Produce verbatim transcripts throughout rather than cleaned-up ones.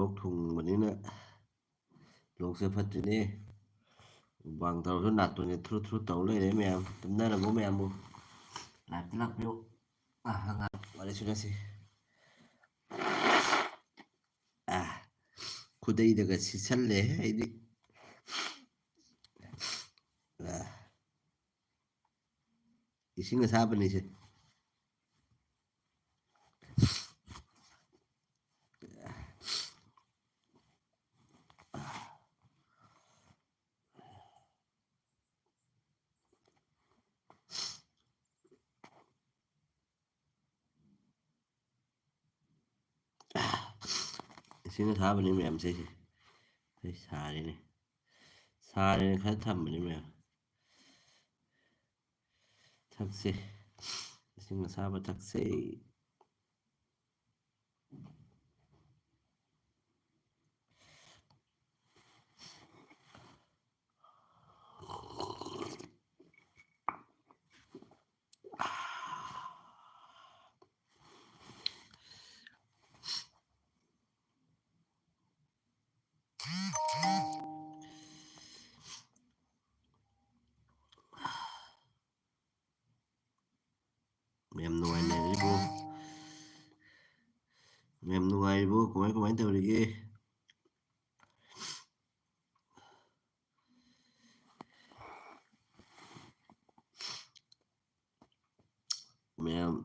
ꯂꯣꯛ ꯊꯨꯡꯕꯅꯤꯅ ꯂꯣꯛꯁꯦ ꯐꯠꯇ꯭ꯔꯤꯅꯦ꯫ Mukbang ꯇꯧꯔꯁꯨ ꯅꯥꯇꯣꯟꯁꯦ through through ꯇꯧ ꯂꯩꯔꯦ ꯃꯌꯥꯝ꯫ ꯇꯨꯝꯅꯔꯕꯣ ꯃꯌꯥꯝꯕꯨ? ꯂꯥꯏꯞꯇ ꯂꯥꯛꯄꯤꯌꯨ꯫ ꯑ, ꯉꯥꯏꯍꯥꯛ ꯋꯥꯔꯤ ꯁꯨꯅꯁꯤ꯫ ꯑ, ꯈꯨꯗꯩꯗꯒ ꯁꯤꯠꯁꯜꯂꯦ ꯑꯩꯗꯤ꯫ ꯑ, ꯏꯁꯤꯡ ꯑꯁꯥꯕꯅꯤꯁꯦ꯫ ꯏꯁꯤꯡ ꯑꯁꯥꯕꯅꯤ ꯃꯌꯥꯝꯁꯦ꯫ ꯑꯩ ꯁꯥꯔꯤꯅꯦ꯫ ꯁꯥꯔꯦꯅ ꯈꯔ ꯊꯝꯕꯅꯤ ꯃꯌꯥꯝ꯫ ꯊꯛꯁꯦ꯫ ꯏꯁꯤꯡ ꯑꯁꯥꯕ ꯊꯛꯁꯦ꯫ ꯃꯌꯥꯝ ꯅꯨꯡꯉꯥꯏꯅꯔꯤꯕꯣ? ꯃꯌꯥꯝ ꯅꯨꯡꯉꯥꯏꯔꯤꯕꯣ? ꯀꯃꯥꯏ, ꯀꯃꯥꯏ ꯇꯧꯔꯤꯒꯦ? ꯃꯌꯥꯝ,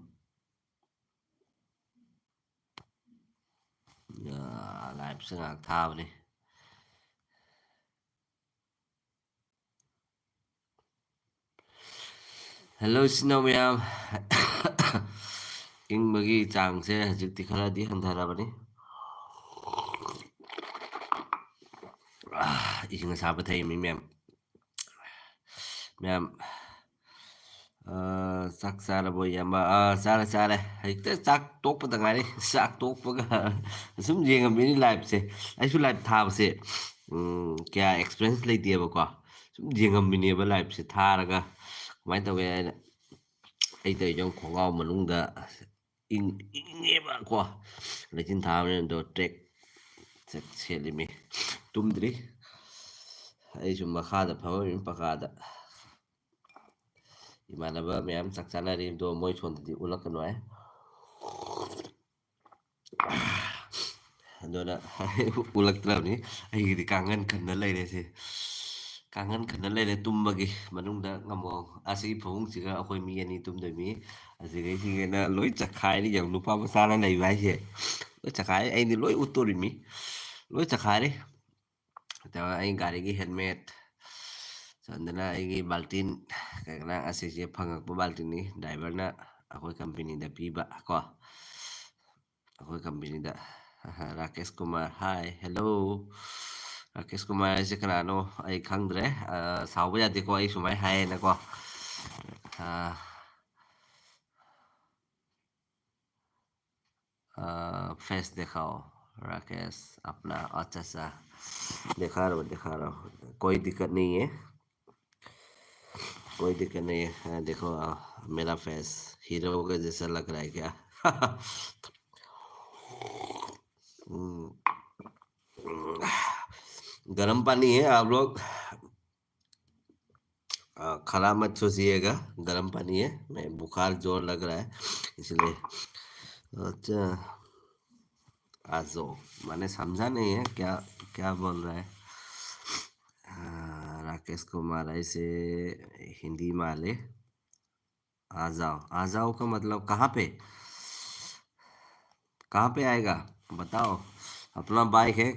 ꯑ, ꯂꯥꯏꯞꯁꯦ ꯉꯥꯏꯍꯥꯛ ꯊꯥꯕꯅꯤ꯫ ꯍꯜꯂꯣ, ꯏꯆꯤꯟ ꯏꯅꯥꯎ ꯃꯌꯥꯝ꯫ ꯏꯪꯕꯒꯤ ꯆꯥꯡꯁꯦ ꯍꯧꯖꯤꯛꯇꯤ ꯈꯔꯗꯤ ꯍꯟꯊꯔꯕꯅꯤ꯫ ꯑꯥ, ꯏꯁꯤꯡ ꯑꯁꯥꯕ ꯊꯛꯏ ꯃꯤ ꯃꯌꯥꯝ꯫ ꯃꯌꯥꯝ, ꯑꯥ, ꯆꯥꯛ ꯆꯥꯔꯕꯣ ꯏꯌꯥꯝꯕ? ꯑꯥ, ꯆꯥꯔꯦ, ꯆꯥꯔꯦ꯫ ꯍꯧꯖꯤꯛꯇ ꯆꯥꯛ ꯇꯣꯛꯄꯗ ꯉꯥꯏꯔꯤ꯫ ꯆꯥꯛ ꯇꯣꯛꯄꯒ ꯁꯨꯝ ꯌꯦꯡꯉꯝꯃꯤꯅꯤ ꯂꯥꯏꯞꯁꯦ꯫ ꯑꯩꯁꯨ ꯂꯥꯏꯞ ꯊꯥꯕꯁꯦ, ꯎꯝ, ꯀꯌꯥ ꯑꯦꯛꯁꯄꯤꯔꯤꯌꯦꯟꯁ ꯂꯩꯇꯦꯕꯀꯣ꯫ ꯁꯨꯝ ꯌꯦꯡꯉꯝꯃꯤꯅꯦꯕ ꯂꯥꯏꯞꯁꯦ ꯊꯥꯔꯒ꯫ ꯀꯃꯥꯏꯅ ꯇꯧꯒꯦ ꯍꯥꯏꯅ꯫ ꯑꯩ ꯇꯧꯔꯤꯁꯦ ꯈꯣꯡꯒ꯭ꯔꯥꯎ ꯃꯅꯨꯡꯗ ꯏꯪ-, ꯏꯪꯉꯦꯕꯀꯣ꯫ ꯂꯩꯆꯤꯟ ꯊꯥꯕꯅꯤꯅ ꯑꯗꯣ ꯇ꯭ꯔꯦꯛ ꯁꯦꯠꯂꯤꯃꯤ꯫ ꯇꯨꯝꯗ꯭ꯔꯤ꯫ ꯑꯩꯁꯨ ꯃꯈꯥꯗ ꯐꯝꯃꯝꯃꯤ ꯄꯀꯥꯗ꯫ ꯏꯃꯥꯟꯅꯕ ꯃꯌꯥꯝ ꯆꯥꯛ ꯆꯥꯅꯔꯤꯕꯗꯣ ꯃꯣꯏ ꯁꯣꯝꯗꯗꯤ ꯎꯠꯂꯛꯀꯅꯨ ꯍꯥꯏ꯫ ꯑꯗꯨꯅ ꯎꯠꯂꯛꯇ꯭ꯔꯕꯅꯤ꯫ ꯑꯩꯒꯤꯗꯤ ꯀꯥꯡꯒꯟ ꯈꯟꯗ ꯂꯩꯔꯦ ꯁꯤ꯫ ꯀꯥꯡꯒꯟ ꯈꯟꯗ ꯂꯩꯔꯦ ꯇꯨꯝꯕꯒꯤ꯫ ꯃꯅꯨꯡꯗ ꯉꯝꯃꯣ꯫ ꯑꯁꯤꯒꯤ ꯐꯃꯨꯡꯁꯤꯒ ꯑꯩꯈꯣꯏ ꯃꯤ ꯑꯅꯤ ꯇꯨꯝꯗꯣꯏ ꯃꯤ꯫ ꯑꯁꯤꯈꯩꯁꯤꯒꯅ ꯂꯣꯏ ꯆꯈꯥꯏꯔꯤ꯫ ꯌꯦꯡꯉꯨ, ꯅꯨꯄꯥ ꯃꯆꯥꯅ ꯂꯩꯕ ꯍꯥꯏꯁꯦ꯫ ꯂꯣꯏ ꯆꯈꯥꯏꯔꯤ꯫ ꯑꯩꯗꯤ ꯂꯣꯏ ꯎꯠꯇꯣꯔꯤꯃꯤ꯫ ꯂꯣꯏ ꯆꯈꯥꯏꯔꯤ꯫ ꯑꯗꯨꯒ ꯑꯩ ꯒꯥꯔꯤꯒꯤ helmet, ꯁꯣꯝꯗꯅ ꯑꯩꯒꯤ ꯕꯥꯜꯇꯤꯟ, ꯀꯩꯅꯣ ꯑꯁꯤꯁꯦ ꯐꯪꯉꯛꯄ ꯕꯥꯜꯇꯤꯟꯅꯤ꯫ ꯗ꯭ꯔꯥꯏꯚꯔꯅ ꯑꯩꯈꯣꯏ ꯀꯝꯄꯦꯅꯤꯗ ꯄꯤꯕ ꯀꯣ꯫ ꯑꯩꯈꯣꯏ ꯀꯝꯄꯦꯅꯤꯗ꯫ Rakesh Kumar, hi, hello꯫ ꯔꯥꯀꯦꯁ ꯀꯨꯃꯥꯔ ꯍꯥꯏꯁꯦ ꯀꯅꯥꯅꯣ? ꯑꯩ ꯈꯪꯗ꯭ꯔꯦ꯫ ꯑ, ꯁꯥꯎꯕ ꯌꯥꯗꯦꯀꯣ, ꯑꯩ ꯁꯨꯃꯥꯏꯅ ꯍꯥꯏꯌꯦꯅꯀꯣ꯫ ꯑ, ꯑ, face दिखाओ, राकेश, अपना। अच्छा, अच्छा। दिखा रहा हूँ, दिखा रहा हूँ। कोई दिक्कत नहीं है। कोई दिक्कत नहीं है। हाँ, देखो, आ, मेरा face हीरो के जैसा लग रहा है क्या? हम्म। गर्म पानी है, आप लोग, आ, खराब मत सोचिएगा। गर्म पानी है, मैं बुखार जोर लग रहा है, इसलिए। अच्छा, आजो, मैंने समझा नहीं है क्या, क्या बोल रहा है। आ, राकेश कुमार ऐसे हिंदी माले। आ जाओ, आ जाओ का मतलब कहाँ पे? कहाँ पे आएगा? बताओ। अपना बाइक है,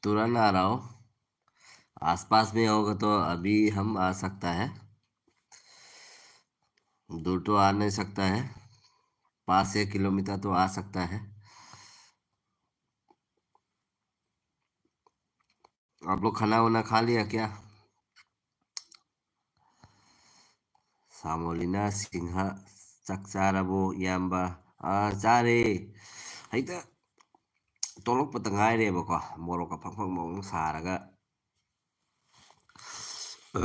तुरंत आ रहा हो। आसपास में होगा तो अभी हम आ सकता है, दूर तो आ नहीं सकता है, पाँच छः किलोमीटर तो आ सकता है। आप लोग खाना वाना खा लिया क्या? ꯁꯥꯃꯣꯂꯤꯅ ꯁꯤꯡꯍ, ꯆꯥꯛ ꯆꯥꯔꯕꯣ ꯏꯌꯥꯝꯕ? ꯑꯥ, ꯆꯥꯔꯦ꯫ ꯍꯦꯛꯇ ꯇꯣꯂꯛꯄꯇ ꯉꯥꯏꯔꯦꯕꯀꯣ, ꯃꯣꯔꯣꯛꯀ ꯐꯪ ꯐꯪ ꯃꯑꯣꯡ ꯁꯥꯔꯒ꯫ ꯑ,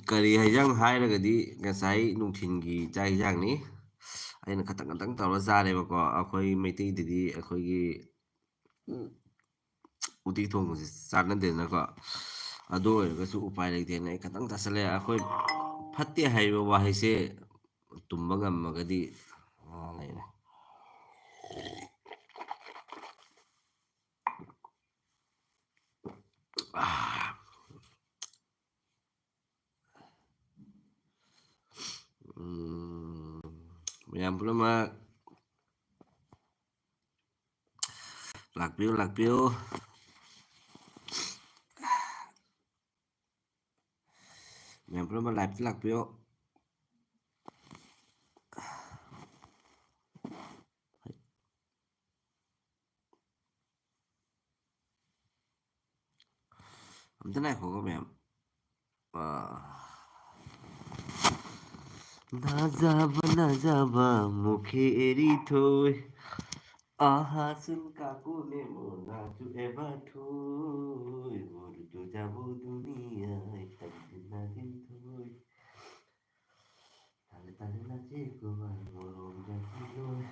ꯀꯔꯤ ꯍꯦꯟꯖꯥꯡ ꯍꯥꯏꯔꯒꯗꯤ ꯉꯁꯥꯏ ꯅꯨꯡꯊꯤꯜꯒꯤ ꯆꯥꯛ ꯍꯦꯟꯖꯥꯡꯅꯤ꯫ ꯑꯩꯅ ꯈꯇꯪ ꯈꯇꯪ ꯇꯧꯔ ꯆꯥꯔꯦꯕꯀꯣ꯫ ꯑꯩꯈꯣꯏ ꯃꯩꯇꯩꯗꯗꯤ ꯑꯩꯈꯣꯏꯒꯤ ꯎꯇꯤ ꯊꯣꯡꯕꯁꯦ ꯆꯥꯟꯅꯗꯦꯗꯅꯀꯣ꯫ ꯑꯗꯨ ꯑꯣꯏꯔꯒꯁꯨ ꯎꯄꯥꯏ ꯂꯩꯇꯦꯅ ꯑꯩ ꯈꯇꯪ ꯆꯥꯁꯤꯜꯂꯦ꯫ ꯑꯩꯈꯣꯏ ꯐꯠꯇꯦ ꯍꯥꯏꯕ ꯋꯥꯍꯩꯁꯦ ꯇꯨꯝꯕ ꯉꯝꯃꯒꯗꯤ, ꯑ, ꯂꯩꯔꯦ꯫ ꯎꯝ, ꯃꯌꯥꯝ ꯄꯨꯝꯅꯃꯛ ꯂꯥꯛꯄꯤꯌꯨ, ꯂꯥꯛꯄꯤꯌꯨ꯫ ꯃꯌꯥꯝ ꯄꯨꯝꯅꯃꯛ live ꯇ ꯂꯥꯛꯄꯤꯌꯨ꯫ ꯑꯝꯇ ꯉꯥꯏꯈꯣꯀꯣ ꯃꯌꯥꯝ꯫ ꯑꯥ꯫ ꯅꯥꯖꯕ ꯅꯥꯖꯕ ꯃꯨꯈꯦꯔꯤ ꯊꯣꯏ, ꯑꯍꯥ ꯁꯨꯟ ꯀꯥꯀꯨ ꯅꯦ ꯃꯣ ꯅꯥꯖꯨ ꯑꯦꯕ ꯊꯣꯏ, ꯃꯣꯔ ꯇꯨ ꯖꯥꯕꯨ ꯗꯨꯅꯤꯌꯥ ꯇꯝꯗꯤꯅ ꯗꯤꯟ ꯊꯣꯏ꯫ ꯇꯥꯂꯦ ꯇꯥꯂꯦ ꯅꯆꯦ ꯀꯨꯃꯥꯔ ꯃꯣꯔꯣꯝ ꯖꯥꯇꯤ ꯂꯣꯏ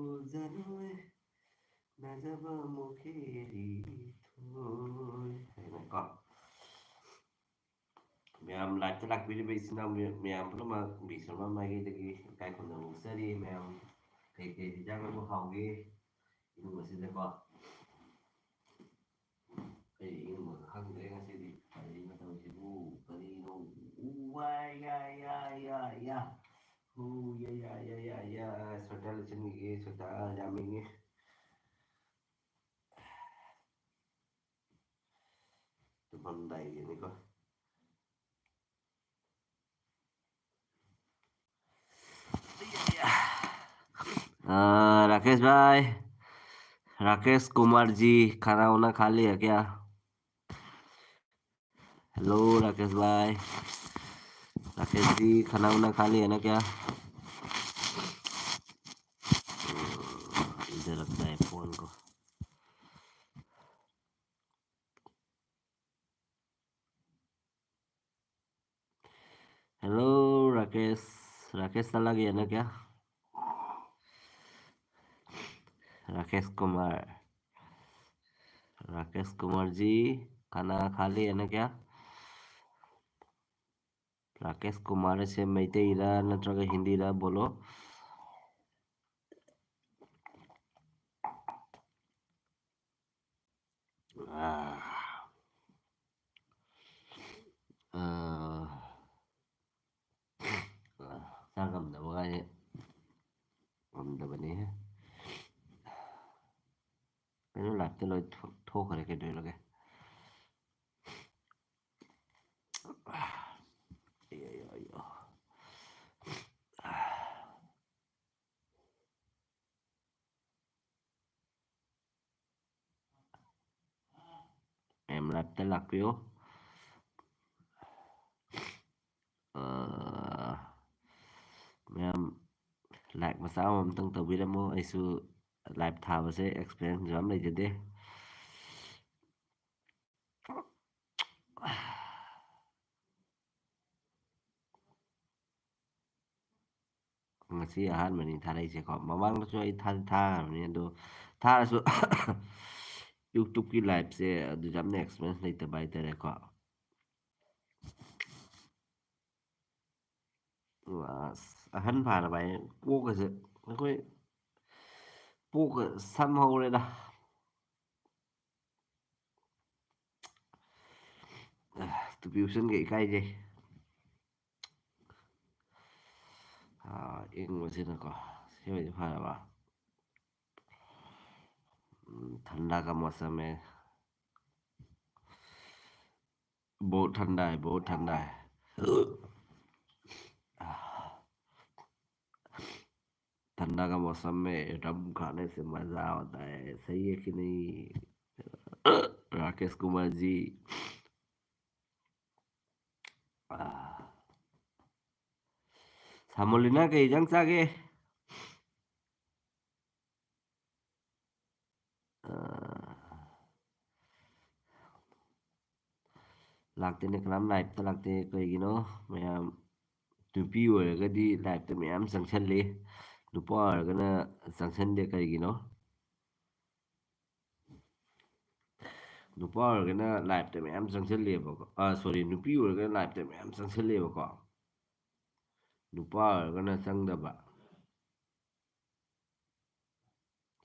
ꯎꯖꯔꯣꯏ꯫ ꯅꯥꯖꯕ ꯃꯨꯈꯦꯔꯤ ꯊꯣꯏ ꯍꯥꯏꯅꯀꯣ꯫ ꯃꯌꯥꯝ live ꯇ ꯂꯥꯛꯄꯤꯔꯤꯕ ꯏꯆꯤꯟ ꯏꯅꯥꯎ ꯃꯌꯥꯝ ꯄꯨꯝꯅꯃꯛ ꯕꯤꯁ꯭ꯋꯥꯃꯥ ꯃꯥꯏꯀꯩꯗꯒꯤ ꯏꯀꯥꯏ ꯈꯨꯝꯅꯕ ꯎꯠꯆꯔꯤ꯫ ꯃꯌꯥꯝ ꯀꯩ ꯀꯩ ꯍꯤꯟꯖꯥꯡꯅꯕꯨ ꯍꯥꯎꯒꯦ ꯏꯃꯨꯡ ꯑꯁꯤꯗꯀꯣ? ꯑꯩ ꯏꯪꯕꯒ ꯈꯪꯗ꯭ꯔꯦ ꯉꯁꯤꯗꯤ꯫ ꯀꯔꯤꯅꯣ ꯇꯧꯔꯤꯁꯤꯕꯨ? ꯀꯔꯤꯅꯣ? ꯎ, ꯋꯥ, ꯌꯥ, ꯌꯥ, ꯌꯥ, ꯌꯥ꯫ ꯍꯨ, ꯌꯥ, ꯌꯥ, ꯌꯥ, ꯌꯥ, ꯌꯥ꯫ Sweater ꯂꯤꯠꯁꯤꯟꯈꯤꯒꯦ, sweater ꯌꯥꯝ ꯏꯪꯉꯤ꯫ ꯇꯨꯝꯃꯝꯗꯥꯏꯒꯤꯅꯤꯀꯣ꯫ आ, राकेश भाई, राकेश कुमार जी, खाना वाना खा लिया क्या? हेलो राकेश भाई, राकेश जी, खाना वाना खा लिया ना क्या? हम्म, इधर रखता है फोन को। हेलो राकेश, राकेश चला गया ना क्या? राकेश कुमार, राकेश कुमार जी, खाना खा लिए ना क्या? राकेश कुमार से मैतेईरा नत्रगा हिंदीरा बोलो। आ, आ, ꯆꯥ ꯉꯝꯗꯕ ꯀꯥꯏꯁꯦ ꯉꯝꯗꯕꯅꯤꯍꯦ꯫ ꯀꯩꯅꯣ, ꯂꯥꯏꯞꯇ ꯂꯣꯏ ꯊꯣꯛ-, ꯊꯣꯛꯈ꯭ꯔꯦ, ꯀꯩꯗꯧꯔꯒꯦ? ꯑꯌꯣ, ꯑꯌꯣ, ꯑꯌꯣ꯫ ꯑꯦꯝ ꯂꯥꯏꯞꯇ ꯂꯥꯛꯄꯤꯌꯨ꯫ ꯑ, ꯃꯌꯥꯝ ꯂꯥꯏꯛ ꯃꯆꯥ ꯑꯃ ꯑꯝꯇꯪ ꯇꯧꯕꯤꯔꯝꯃꯣ꯫ ꯑꯩꯁꯨ ꯂꯥꯏꯞ ꯊꯥꯕꯁꯦ ꯑꯦꯛꯁꯄꯤꯔꯤꯌꯦꯟꯁ ꯌꯥꯝ ꯂꯩꯖꯗꯦ꯫ ꯉꯁꯤ ꯑꯍꯥꯟꯕꯅꯤ ꯊꯥꯔꯛꯏꯁꯦꯀꯣ꯫ ꯃꯃꯥꯡꯗꯁꯨ ꯑꯩ ꯊꯥꯗꯤ ꯊꯥꯈ꯭ꯔꯕꯅꯤ, ꯑꯗꯣ ꯊꯥꯔꯁꯨ YouTube-ꯀꯤ ꯂꯥꯏꯞꯁꯦ ꯑꯗꯨ ꯌꯥꯝꯅ ꯑꯦꯛꯁꯄꯤꯔꯤꯌꯦꯟꯁ ꯂꯩꯇꯕ ꯍꯥꯏꯇꯥꯔꯦꯀꯣ꯫ ꯑꯁ, ꯑꯍꯟ ꯐꯥꯔꯕ ꯍꯥꯏ, ꯀꯣꯛꯀꯁꯦ ꯑꯩꯈꯣꯏ ꯀꯣꯛꯀ ꯁꯝ ꯍꯧꯔꯦꯗ꯫ ꯇꯨꯄꯤ ꯎꯞꯁꯟꯒꯦ ꯏꯀꯥꯏꯖꯩ꯫ ꯑꯥ, ꯏꯪꯕꯁꯤꯅꯀꯣ꯫ ꯁꯤ ꯑꯣꯏꯗꯤ ꯐꯔꯕ? ꯎꯝ, ठंडा का मौसम है। बहुत ठंडा है, बहुत ठंडा है। ठंडा का मौसम में रम खाने से मजा आता है, सही है कि नहीं? राकेश कुमार जी। ꯑꯥ꯫ ꯁꯥꯃꯣꯂꯤꯅ ꯀꯩ ꯏꯟꯖꯥꯡ ꯆꯥꯒꯦ? ꯑꯥ꯫ ꯂꯥꯛꯇꯦꯅꯦ, ꯀꯅꯥꯝ ꯂꯥꯏꯞꯇ ꯂꯥꯛꯇꯦ꯫ ꯀꯩꯒꯤꯅꯣ? ꯃꯌꯥꯝ ꯅꯨꯄꯤ ꯑꯣꯏꯔꯒꯗꯤ ꯂꯥꯏꯞꯇ ꯃꯌꯥꯝ ꯆꯪꯁꯜꯂꯤ, ꯅꯨꯄꯥ ꯑꯣꯏꯔꯒꯅ ꯆꯪꯁꯟꯗꯦ꯫ ꯀꯩꯒꯤꯅꯣ? ꯅꯨꯄꯥ ꯑꯣꯏꯔꯒꯅ ꯂꯥꯏꯞꯇ ꯃꯌꯥꯝ ꯆꯪꯁꯤꯜꯂꯦꯕꯀꯣ, ꯑꯥ, ꯁꯣꯔꯤ, ꯅꯨꯄꯤ ꯑꯣꯏꯔꯒꯅ ꯂꯥꯏꯞꯇ ꯃꯌꯥꯝ ꯆꯪꯁꯤꯜꯂꯦꯕꯀꯣ, ꯅꯨꯄꯥ ꯑꯣꯏꯔꯒꯅ ꯆꯪꯗꯕ꯫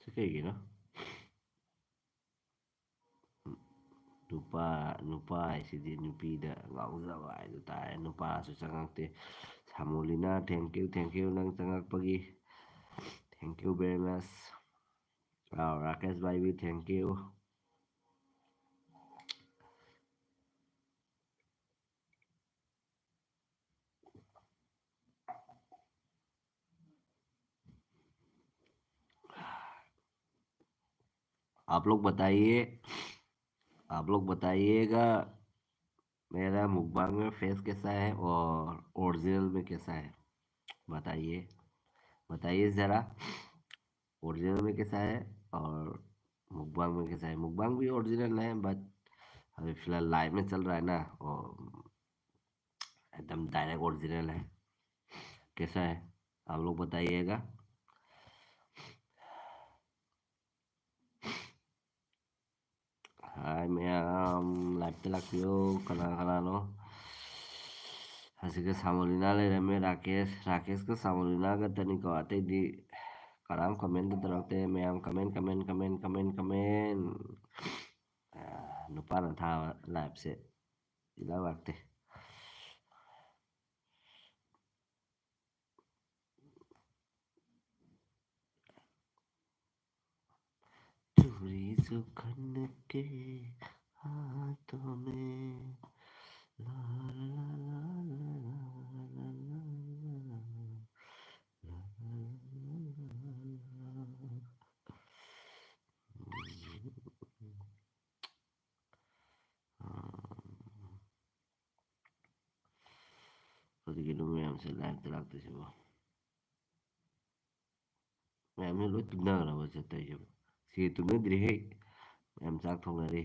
ꯁꯤ ꯀꯩꯒꯤꯅꯣ? ꯅꯨꯄꯥ, ꯅꯨꯄꯥ ꯍꯥꯏꯁꯤꯗꯤ ꯅꯨꯄꯤꯗ ꯉꯥꯎꯖꯕ ꯍꯥꯏꯗꯨ ꯇꯥꯔꯦ꯫ ꯅꯨꯄꯥꯁꯨ ꯆꯪꯉꯛꯇꯦ꯫ ꯁꯥꯃꯣꯂꯤꯅ, thank you, thank you ꯅꯪ ꯆꯪꯉꯛꯄꯒꯤ꯫ Thank you very much꯫ ꯑꯥꯎ, ꯔꯥꯀꯦꯁ ꯚꯥꯏꯕꯤ, thank you꯫ आप लोग बताइए, आप लोग बताइएगा, मेरा mukbang में face कैसा है और ओरिजिनल में कैसा है, बताइए, बताइए ज़रा, ओरिजिनल में कैसा है और mukbang में कैसा है। Mukbang भी ओरिजिनल है, बट अभी फ़िलहाल लाइव में चल रहा है ना, और एकदम डायरेक्ट ओरिजिनल है। कैसा है, आप लोग बताइएगा। ꯍꯥꯏ ꯃꯌꯥꯝ, ꯂꯥꯏꯞꯇ ꯂꯥꯛꯄꯤꯌꯣ, ꯀꯅꯥ ꯀꯅꯥꯅꯣ? ꯍꯧꯖꯤꯛꯀ ꯁꯥꯃꯣꯂꯤꯅꯥ ꯂꯩꯔꯝꯃꯦ, ꯔꯥꯀꯦꯁ, ꯔꯥꯀꯦꯁꯀ ꯁꯥꯃꯣꯂꯤꯅꯥ ꯈꯛꯇꯅꯤꯀꯣ, ꯑꯇꯩꯗꯤ ꯀꯅꯥꯝ ꯀꯃꯦꯟꯇ ꯇꯧꯔꯛꯇꯦ꯫ ꯃꯌꯥꯝ ꯀꯃꯦꯟ, ꯀꯃꯦꯟ, ꯀꯃꯦꯟ, ꯀꯃꯦꯟ, ꯀꯃꯦꯟ꯫ ꯑꯥ, ꯅꯨꯄꯥꯅ ꯊꯥꯕ ꯂꯥꯏꯞꯁꯦ ꯏꯂꯥꯛ ꯂꯥꯛꯇꯦ꯫ चूड़ी जो खन के हाथों में, ला, ला, ला, ला, ला, ला, ला, ला, ला, ला, ला, ला, ला, ला। ꯀꯔꯤꯒꯤꯅꯣ ꯃꯌꯥꯝꯁꯦ ꯂꯥꯏꯞꯇ ꯂꯥꯛꯇꯣꯏꯁꯤꯕꯣ? ꯃꯌꯥꯝꯁꯦ ꯂꯣꯏ ꯇꯨꯝꯅꯈ꯭ꯔꯕ ꯆꯠꯇꯣꯏꯁꯤꯕꯣ? ꯁꯤ ꯇꯨꯝꯅꯗ꯭ꯔꯤꯍꯦ꯫ ꯃꯌꯥꯝ ꯆꯥꯛ ꯊꯣꯡꯅꯔꯤ꯫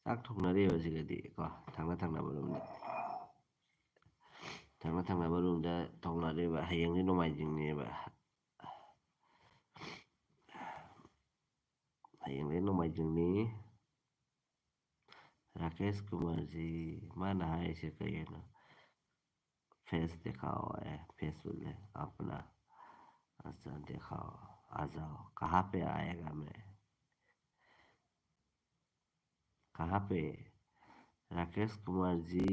ꯆꯥꯛ ꯊꯣꯡꯅꯔꯤꯕ ꯁꯤꯒꯗꯤ ꯀꯣ, ꯊꯪꯅ ꯊꯪꯅꯕ ꯔꯨꯝꯗ꯫ ꯊꯪꯅ ꯊꯪꯅꯕ ꯔꯨꯝꯗ ꯊꯣꯡꯅꯔꯤꯕ꯫ ꯍꯌꯦꯡꯗꯤ ꯅꯣꯡꯃꯥꯏꯖꯤꯡꯅꯦꯕ꯫ ꯍꯌꯦꯡꯗꯤ ꯅꯣꯡꯃꯥꯏꯖꯤꯡꯅꯤ꯫ राकेश कुमार जी, ꯃꯥꯅ ꯍꯥꯏꯔꯤꯁꯦ ꯀꯩꯅꯣ? फेस दिखाओ है, फेस बोले अपना। अच्छा, दिखाओ, आ जाओ। कहाँ पे आएगा मैं? कहाँ पे? राकेश कुमार जी,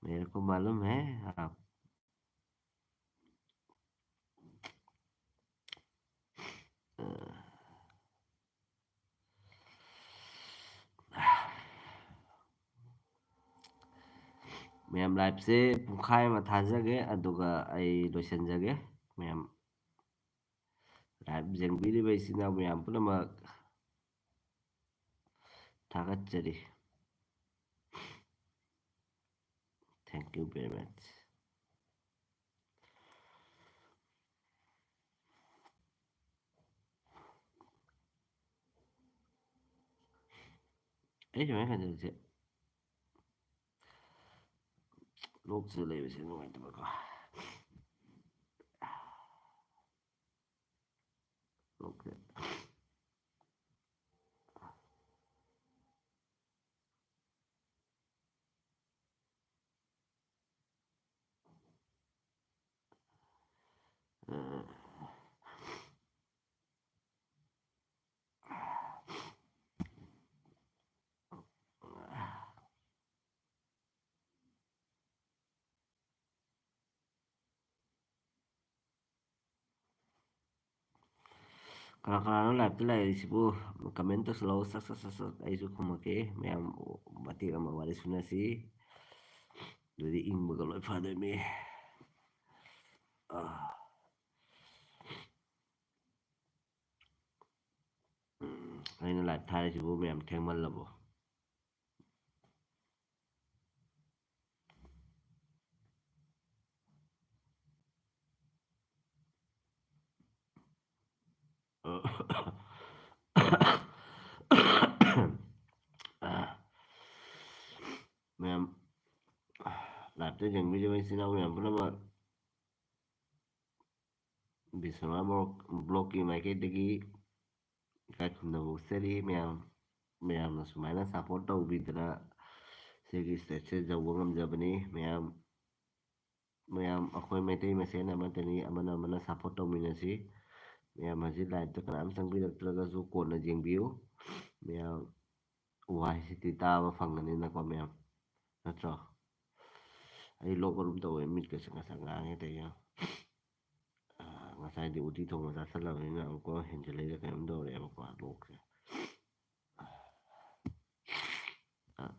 मेरे को मालूम है आप। ꯃꯌꯥꯝ, ꯂꯥꯏꯞꯁꯦ ꯄꯨꯡꯈꯥꯏ ꯑꯃ ꯊꯥꯖꯒꯦ, ꯑꯗꯨꯒ ꯑꯩ ꯂꯣꯏꯁꯤꯟꯖꯒꯦ꯫ ꯃꯌꯥꯝ, ꯂꯥꯏꯞ ꯌꯦꯡꯕꯤꯔꯤꯕ ꯏꯆꯤꯟ ꯏꯅꯥꯎ ꯃꯌꯥꯝ ꯄꯨꯝꯅꯃꯛ ꯊꯥꯒꯠꯆꯔꯤ꯫ Thank you very much. ꯑꯩ ꯁꯨꯃꯥꯏꯅ ꯈꯟꯖꯕꯁꯦ, ꯂꯣꯛꯁꯤꯗ ꯂꯩꯕꯁꯦ ꯅꯨꯡꯉꯥꯏꯇꯕꯀꯣ꯫ ꯂꯣꯛꯁꯦ꯫ ꯀꯅꯥ ꯀꯅꯥꯅꯣ ꯂꯥꯏꯞꯇ ꯂꯩꯔꯤꯁꯤꯕꯨ? ꯀꯃꯦꯟ ꯇꯧꯁꯤꯜꯂꯛꯑꯣ, ꯁꯠ ꯁꯠ ꯁꯠ ꯁꯠ, ꯑꯩꯁꯨ ꯈꯨꯝꯃꯛꯀꯦ꯫ ꯃꯌꯥꯝ ꯃꯇꯦꯛ ꯑꯃ ꯋꯥꯔꯤ ꯁꯨꯅꯁꯤ, ꯑꯗꯨꯗꯤ ꯏꯪꯕꯒ ꯂꯣꯏ ꯐꯗꯣꯏꯅꯤ꯫ ꯑꯥ꯫ ꯎꯝ, ꯑꯩꯅ ꯂꯥꯏꯞ ꯊꯥꯔꯤꯁꯤꯕꯨ ꯃꯌꯥꯝ ꯊꯦꯡꯃꯜꯂꯕꯣ? ꯃꯌꯥꯝ, ꯂꯥꯏꯞꯇ ꯌꯦꯡꯕꯤꯔꯤꯕ ꯏꯆꯤꯟ ꯏꯅꯥꯎ ꯃꯌꯥꯝ ꯄꯨꯝꯅꯃꯛ ꯕꯤꯁ꯭ꯋꯥ ꯕ꯭ꯂꯣꯛ, ꯕ꯭ꯂꯣꯛꯀꯤ ꯃꯥꯏꯀꯩꯗꯒꯤ ꯏꯀꯥꯏ ꯈꯨꯝꯅꯕ ꯎꯠꯆꯔꯤ ꯃꯌꯥꯝ꯫ ꯃꯌꯥꯝꯅ ꯁꯨꯃꯥꯏꯅ ꯁꯞꯄꯣꯔꯠ ꯇꯧꯕꯤꯗꯅ ꯁꯤꯒꯤ ꯁ꯭ꯇꯦꯠꯁꯦ ꯌꯧꯕ ꯉꯝꯖꯕꯅꯤ꯫ ꯃꯌꯥꯝ, ꯃꯌꯥꯝ ꯑꯩꯈꯣꯏ ꯃꯩꯇꯩ ꯃꯁꯦꯟ ꯑꯃꯠꯇꯅꯤ, ꯑꯃꯅ ꯑꯃꯅ ꯁꯞꯄꯣꯔꯠ ꯇꯧꯃꯤꯟꯅꯁꯤ꯫ ꯃꯌꯥꯝ ꯍꯧꯖꯤꯛ ꯂꯥꯏꯞꯇ ꯀꯅꯥꯝ ꯆꯪꯕꯤꯔꯛꯇ꯭ꯔꯒꯁꯨ ꯀꯣꯟꯅ ꯌꯦꯡꯕꯤꯌꯨ꯫ ꯃꯌꯥꯝ ꯋꯥꯍꯩꯁꯤꯗꯤ ꯇꯥꯕ ꯐꯪꯒꯅꯤꯅꯀꯣ ꯃꯌꯥꯝ, ꯅꯠꯇ꯭ꯔꯣ? ꯑꯩ ꯂꯣꯛ ꯑꯗꯨꯝ ꯇꯧꯋꯦ, ꯃꯤꯠꯀꯁꯦ ꯉꯁꯪ ꯉꯥꯡꯉꯦ ꯇꯧꯔꯤꯁꯦ꯫ ꯑꯥ, ꯉꯁꯥꯏꯗꯤ ꯎꯇꯤ ꯊꯣꯡꯕ ꯆꯥꯁꯜꯂꯕꯅꯤꯅ ꯑꯃꯨꯛꯀ ꯍꯦꯟꯖꯜꯂꯛꯏꯔ ꯀꯩꯅꯣꯝ ꯇꯧꯔꯦꯕꯀꯣ ꯂꯣꯛꯁꯦ꯫ ꯑꯥ,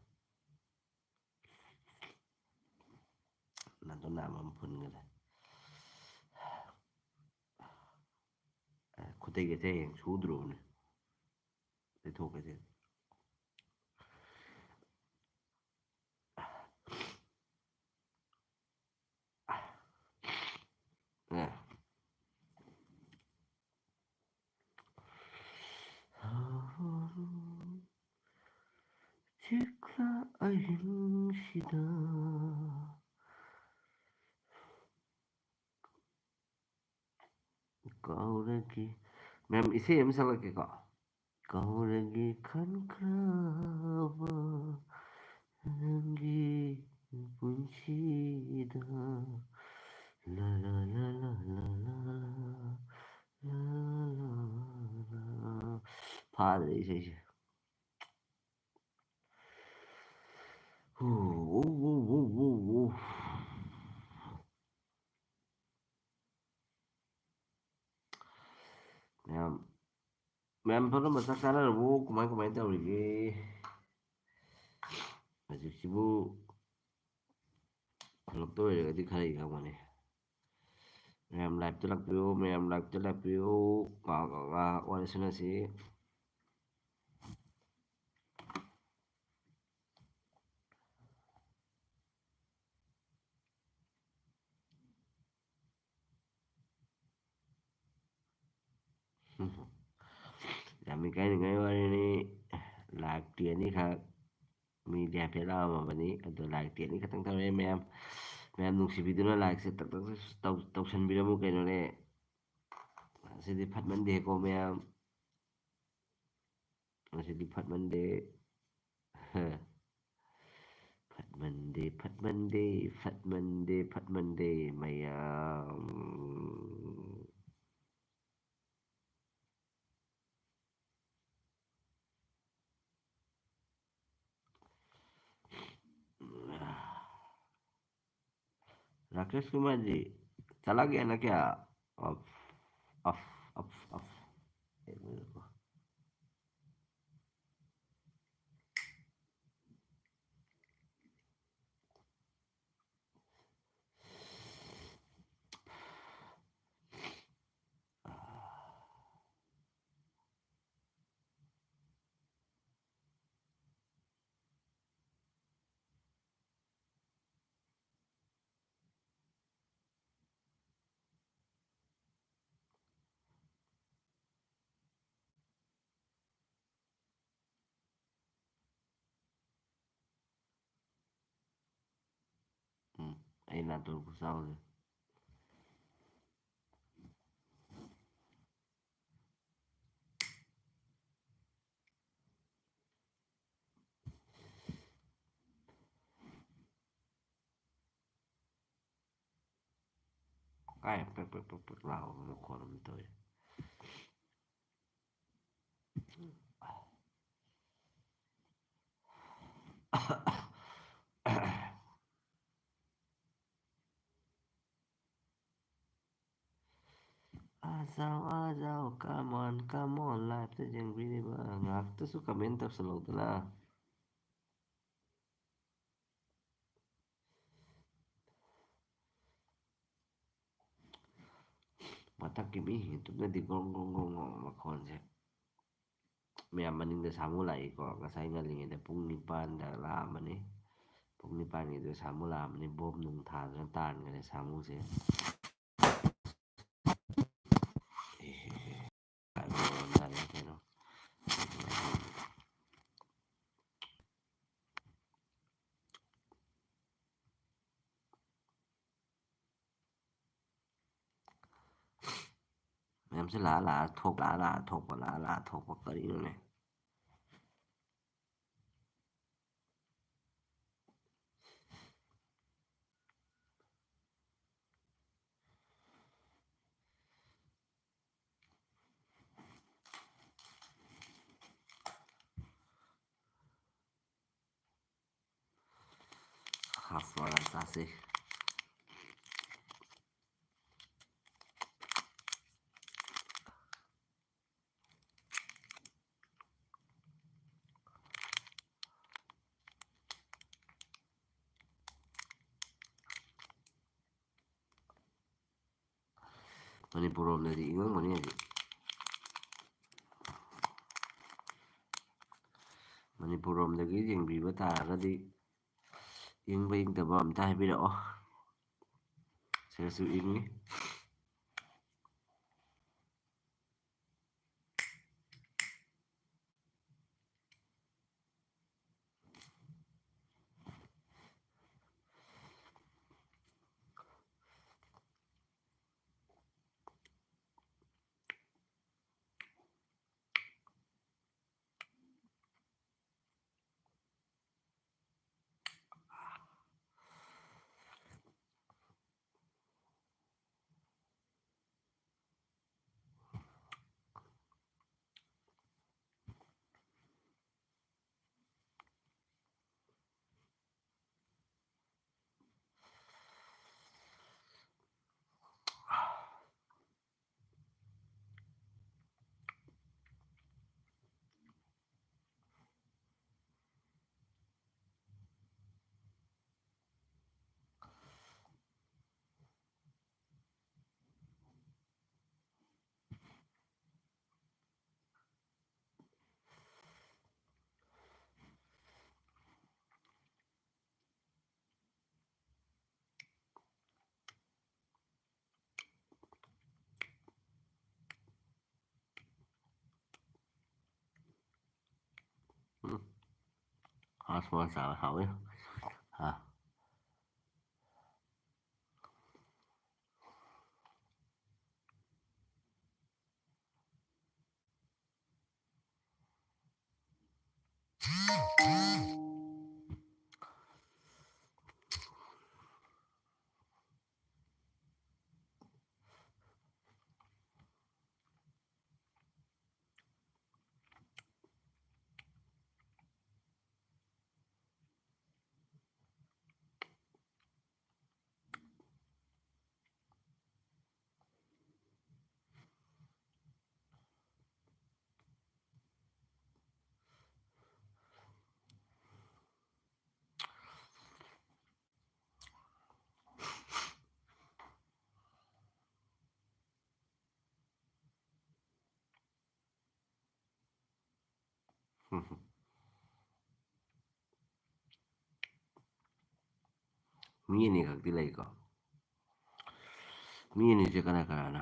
ꯅꯥꯇꯣꯟ ꯅꯥꯕ ꯑꯃ ꯐꯨꯟꯒꯔꯦ꯫ ꯑꯥ, ꯈꯨꯠꯇꯩꯒꯁꯦ ꯍꯌꯦꯡ ꯁꯨꯗ꯭ꯔꯣꯕꯅꯦ꯫ ꯇꯩꯊꯣꯛꯀꯁꯦ꯫ ꯑꯦ꯫ ꯆꯤꯛꯂꯥ ꯑꯍꯤꯡꯁꯤꯗ ꯀꯥꯎꯔꯒꯦ꯫ ꯃꯦꯝ, ꯏꯁꯩ ꯑꯃ ꯁꯛꯂꯛꯀꯦꯀꯣ꯫ ꯀꯥꯎꯔꯒꯦ ꯈꯟꯈ꯭ꯔꯕ ꯅꯪꯒꯤ ꯄꯨꯟꯁꯤꯗ꯫ ꯂꯥ, ꯂꯥ, ꯂꯥ, ꯂꯥ, ꯂꯥ, ꯂꯥ, ꯂꯥ, ꯂꯥ, ꯂꯥ꯫ ꯐꯥꯗ꯭ꯔꯦ ꯏꯁꯩꯁꯦ꯫ ꯍꯨ, ꯎ, ꯎ, ꯎ, ꯎ, ꯎ꯫ ꯃꯌꯥꯝ, ꯃꯌꯥꯝ ꯐꯝꯃꯝꯕ ꯆꯥꯛ ꯆꯥꯅꯔꯕꯣ? ꯀꯃꯥꯏ, ꯀꯃꯥꯏ ꯇꯧꯔꯤꯒꯦ? ꯍꯧꯖꯤꯛꯁꯤꯕꯨ ꯈꯨꯜꯂꯛꯇ ꯑꯣꯏꯔꯒꯗꯤ ꯈꯔ ꯏꯪꯉꯝꯒꯅꯤ꯫ ꯃꯌꯥꯝ ꯂꯥꯏꯞꯇ ꯂꯥꯛꯄꯤꯌꯨ, ꯃꯌꯥꯝ ꯂꯥꯏꯞꯇ ꯂꯥꯛꯄꯤꯌꯨ꯫ ꯉꯥꯏꯍꯥꯛ, ꯉꯥꯏꯍꯥꯛ ꯋꯥꯔꯤ ꯁꯥꯟꯅꯁꯤ꯫ ꯌꯥꯝ ꯏꯀꯥꯏꯅꯤꯡꯉꯥꯏ ꯋꯥꯔꯤꯅꯤ꯫ ꯂꯥꯏꯛꯇꯤ ꯑꯅꯤꯈꯛ, ꯃꯤꯗꯤ ꯍꯥꯏꯐꯦꯠ ꯂꯥꯛꯑꯝꯃꯕꯅꯤ, ꯑꯗꯣ ꯂꯥꯏꯛꯇꯤ ꯑꯅꯤꯈꯛꯇꯪ ꯇꯧꯔꯛꯑꯦ ꯃꯌꯥꯝ꯫ ꯃꯌꯥꯝ ꯅꯨꯡꯁꯤꯕꯤꯗꯨꯅ ꯂꯥꯏꯛꯁꯦ ꯇꯛ ꯇꯛ ꯇꯧ-, ꯇꯧꯁꯟꯕꯤꯔꯝꯃꯨ ꯀꯩꯅꯣꯅꯦ꯫ ꯑꯁꯤꯗꯤ ꯐꯠꯃꯟꯗꯦꯀꯣ ꯃꯌꯥꯝ꯫ ꯉꯁꯤꯗꯤ ꯐꯠꯃꯟꯗꯦ꯫ ꯐꯠꯃꯟꯗꯦ, ꯐꯠꯃꯟꯗꯦ, ꯐꯠꯃꯟꯗꯦ, ꯐꯠꯃꯟꯗꯦ, ꯃꯌꯥꯝ꯫ राकेश कुमार जी, चला गया ना क्या? Of, of, of, of. एक मिनट रुको। ꯎꯝ, ꯑꯩ ꯅꯥꯇꯣꯟ ꯈꯨꯆꯥꯎꯁꯦ꯫ ꯀꯥꯏ ꯄ꯭ꯔꯛ ꯄ꯭ꯔꯛ ꯄ꯭ꯔꯛ ꯄ꯭ꯔꯛ ꯂꯥꯎꯕ ꯃꯈꯣꯟ ꯑꯃ ꯇꯧꯏ꯫ ꯑꯥ ꯖꯥꯎ, ꯑꯥ ꯖꯥꯎ, come on, come on, live ꯇ ꯌꯦꯡꯕꯤꯔꯤꯕ ꯉꯥꯛꯇꯁꯨ comment ꯇꯧꯁꯜꯂꯛꯎꯗꯅ꯫ ꯃꯊꯛꯀꯤ ꯃꯤꯁꯤꯡꯁꯤ ꯇꯨꯝꯅꯗꯤ ꯒ꯭ꯔꯣꯡ ꯒ꯭ꯔꯣꯡ ꯒ꯭ꯔꯣꯡ ꯒ꯭ꯔꯣꯡ ꯃꯈꯣꯟꯁꯦ꯫ ꯃꯌꯥꯝ ꯃꯅꯤꯡꯗ ꯁꯥꯃꯨ ꯂꯥꯛꯏꯀꯣ꯫ ꯉꯁꯥꯏ ꯉꯜꯂꯤꯉꯩꯗ ꯄꯨꯡ ꯅꯤꯄꯥꯟꯗ ꯂꯥꯛꯑꯝꯕꯅꯤ꯫ ꯄꯨꯡ ꯅꯤꯄꯥꯟꯒꯤꯗꯨꯗ ꯁꯥꯃꯨ ꯂꯥꯛꯑꯝꯕꯅꯤ꯫ ꯕꯣꯝ ꯅꯨꯡ ꯊꯥꯗꯅ ꯇꯥꯟꯈ꯭ꯔꯦ ꯁꯥꯃꯨꯁꯦ꯫ ꯑꯦ, ꯑꯦ, ꯑꯦ꯫ ꯀꯩꯅꯣ꯫ ꯃꯌꯥꯝꯁꯦ ꯂꯥꯛꯑ ꯂꯥꯛꯑ ꯊꯣꯛ, ꯂꯥꯛꯑ ꯂꯥꯛꯑ ꯊꯣꯛꯄ, ꯂꯥꯛꯑ ꯂꯥꯛꯑ ꯊꯣꯛꯄ ꯀꯔꯤꯅꯣꯅꯦ? ꯕꯣꯔꯥ ꯆꯥꯁꯦ꯫ ꯃꯅꯤꯄꯨꯔ ꯔꯣꯝꯗꯗꯤ ꯏꯪꯉꯝꯒꯅꯤ ꯍꯧꯖꯤꯛ꯫ ꯃꯅꯤꯄꯨꯔ ꯔꯣꯝꯗꯒꯤ ꯌꯦꯡꯕꯤꯕ ꯇꯥꯔꯒꯗꯤ ꯏꯪꯕ ꯏꯪꯗꯕ ꯑꯝꯇ ꯍꯥꯏꯕꯤꯔꯛꯑꯣ꯫ ꯁꯤꯗꯁꯨ ꯏꯪꯉꯤ꯫ ꯎꯝ꯫ ꯍꯥꯁ ꯃꯥ ꯆꯥꯕ ꯍꯥꯎꯋꯤ꯫ ꯍꯥ꯫ ꯎꯝ꯫ ꯃꯤ ꯑꯅꯤꯈꯛꯇꯤ ꯂꯩꯀꯣ꯫ ꯃꯤ ꯑꯅꯤꯁꯦ ꯀꯅꯥ ꯀꯅꯥꯅꯣ?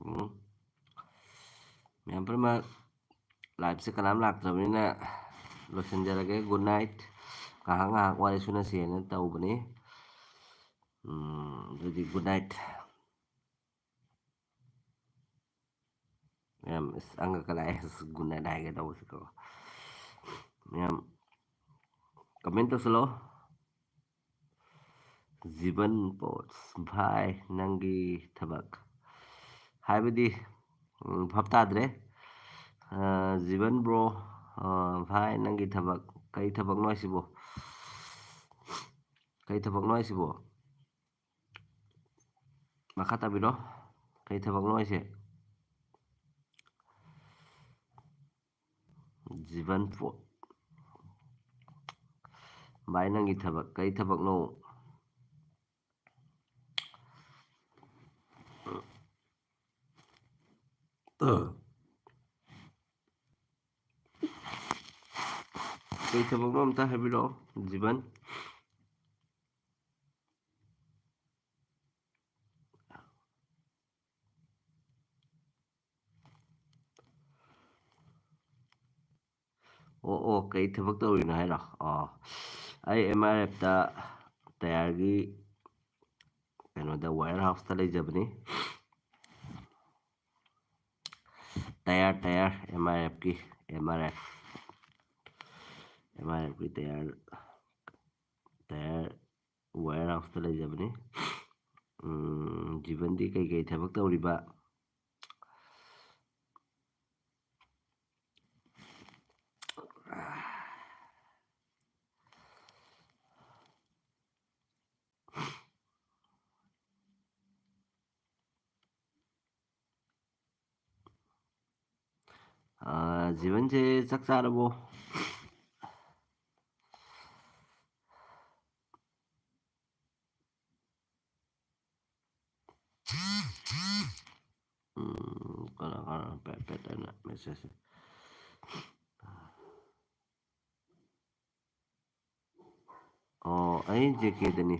ꯎꯝ꯫ ꯃꯌꯥꯝ ꯄꯨꯝꯅꯃꯛ, liveꯁꯦ ꯀꯅꯥꯝ ꯂꯥꯛꯇ꯭ꯔꯕꯅꯤꯅ ꯂꯣꯏꯁꯤꯟꯖꯔꯒꯦ꯫ Good night꯫ ꯉꯥꯏꯍꯥꯛ ꯉꯥꯏꯍꯥꯛ ꯋꯥꯔꯤ ꯁꯨꯅꯁꯦꯅ ꯇꯧꯕꯅꯤ꯫ ꯎꯝ, ꯑꯗꯨꯗꯤ good night꯫ ꯃꯌꯥꯝ ꯑꯁ ꯑꯪꯒ ꯀꯂꯥꯏ ꯑꯁ good night ꯍꯥꯏꯒꯦ ꯇꯧꯕꯁꯤꯀꯣ꯫ ꯃꯌꯥꯝ comment ꯇꯧꯁꯜꯂꯣ꯫ ꯖꯤꯕꯟ ꯄꯣꯠꯁ, ꯚꯥꯏ, ꯅꯪꯒꯤ ꯊꯕꯛ ꯍꯥꯏꯕꯗꯤ, ꯎꯝ, ꯚꯥꯞ ꯇꯥꯗ꯭ꯔꯦ꯫ ꯑ, ꯖꯤꯕꯟ bro, ꯑ, ꯚꯥꯏ, ꯅꯪꯒꯤ ꯊꯕꯛ, ꯀꯔꯤ ꯊꯕꯛꯅꯣ ꯍꯥꯏꯁꯤꯕꯣ? ꯀꯔꯤ ꯊꯕꯛꯅꯣ ꯍꯥꯏꯁꯤꯕꯣ? ꯃꯈꯥ ꯇꯥꯕꯤꯔꯣ꯫ ꯀꯔꯤ ꯊꯕꯛꯅꯣ ꯍꯥꯏꯁꯦ? ꯖꯤꯕꯟ ꯄꯣꯠ꯫ ꯚꯥꯏ, ꯅꯪꯒꯤ ꯊꯕꯛ, ꯀꯔꯤ ꯊꯕꯛꯅꯣ? ꯀꯩ ꯊꯕꯛꯅꯣ ꯑꯝꯇ ꯍꯥꯏꯕꯤꯔꯛꯑꯣ, ꯖꯤꯕꯟ꯫ ꯑꯣ, ꯑꯣ, ꯀꯩ ꯊꯕꯛ ꯇꯧꯔꯤꯅꯣ ꯍꯥꯏꯔꯣ? ꯑꯣ, ꯑꯩ M R F ꯇ ꯇꯌꯥꯔꯒꯤ ꯀꯩꯅꯣꯗ, warehouse ꯇ ꯂꯩꯖꯕꯅꯤ꯫ Tyre, tyre, M R F ꯀꯤ, M R F, M R F ꯀꯤ ꯇꯌꯥꯔ, ꯇꯌꯥꯔ warehouse ꯇ ꯂꯩꯖꯕꯅꯤ꯫ ꯎꯝ, ꯖꯤꯕꯟꯗꯤ ꯀꯩꯀꯩ ꯊꯕꯛ ꯇꯧꯔꯤꯕ? ꯑꯥ, ꯖꯤꯕꯟꯁꯦ ꯆꯥꯛ ꯆꯥꯔꯕꯣ? ꯄꯦꯠ ꯑꯅ ꯃꯦꯁꯦꯖꯁꯦ꯫ ꯑꯣ, ꯑꯩ ꯖꯦ ꯀꯦꯗꯅꯤ꯫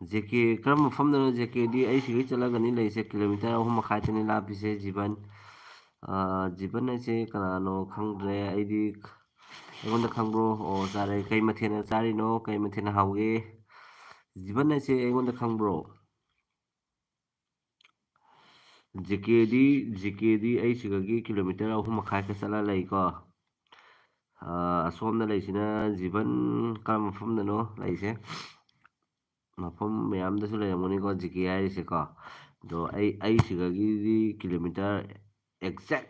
ꯖꯦ ꯀꯦ ꯀꯔꯝꯕ ꯃꯐꯝꯗꯅꯣ? ꯖꯦ ꯀꯦꯗꯤ ꯑꯩ ꯁꯤꯒꯩ ꯆꯠꯂꯒꯅꯤ ꯂꯩꯁꯦ, ꯀꯤꯂꯣꯃꯤꯇꯔ ꯑꯍꯨꯝ ꯃꯈꯥꯏꯇꯅꯤ ꯂꯥꯞꯄꯤꯁꯦ꯫ ꯖꯤꯕꯟ, ꯑ, ꯖꯤꯕꯟ ꯍꯥꯏꯁꯦ ꯀꯅꯥꯅꯣ ꯈꯪꯗ꯭ꯔꯦ꯫ ꯑꯩꯗꯤ, ꯑꯩꯉꯣꯟꯗ ꯈꯪꯕ꯭ꯔꯣ? ꯑꯣ, ꯆꯥꯔꯦ꯫ ꯀꯩ ꯃꯊꯦꯜꯅ ꯆꯥꯔꯤꯅꯣ? ꯀꯩ ꯃꯊꯦꯜꯅ ꯍꯥꯎꯒꯦ? ꯖꯤꯕꯟ ꯍꯥꯏꯁꯦ ꯑꯩꯉꯣꯟꯗ ꯈꯪꯕ꯭ꯔꯣ? ꯖꯦ ꯀꯦꯗꯤ, ꯖꯦ ꯀꯦꯗꯤ ꯑꯩ ꯁꯤꯗꯒꯤ ꯀꯤꯂꯣꯃꯤꯇꯔ ꯑꯍꯨꯝ ꯃꯈꯥꯏ ꯈꯛ ꯆꯠꯂ ꯂꯩꯀꯣ꯫ ꯑ, ꯑꯁꯣꯝꯗ ꯂꯩꯁꯤꯅ ꯖꯤꯕꯟ ꯀꯔꯝꯕ ꯃꯐꯝꯗꯅꯣ ꯂꯩꯁꯦ? ꯃꯐꯝ ꯃꯌꯥꯝꯗꯁꯨ ꯂꯩꯔꯝꯒꯅꯤꯀꯣ ꯖꯦ ꯀꯦ ꯍꯥꯏꯔꯤꯁꯦꯀꯣ꯫ ꯑꯗꯣ ꯑꯩ, ꯑꯩ ꯁꯤꯗꯒꯤꯗꯤ ꯀꯤꯂꯣꯃꯤꯇꯔ, exact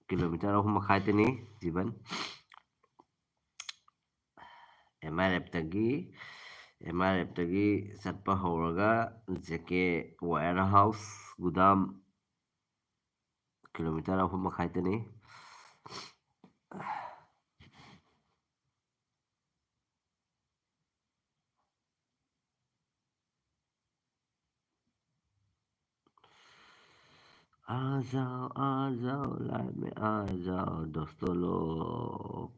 ꯀꯤꯂꯣꯃꯤꯇꯔ ꯑꯍꯨꯝ ꯃꯈꯥꯏꯇꯅꯤ ꯖꯤꯕꯟ꯫ ꯑꯦꯝ ꯑꯥꯔ ꯑꯦꯐꯇꯒꯤ, ꯑꯦꯝ ꯑꯥꯔ ꯑꯦꯐꯇꯒꯤ ꯆꯠꯄ ꯍꯧꯔꯒ ꯖꯦ ꯀꯦ ꯋꯦꯌꯔ ꯍꯥꯎꯁ, ꯒꯨꯗꯥꯝ, ꯀꯤꯂꯣꯃꯤꯇꯔ ꯑꯍꯨꯝ ꯃꯈꯥꯏꯇꯅꯤ꯫ आ जाओ, आ जाओ, लाइव में आ जाओ दोस्तों लोग।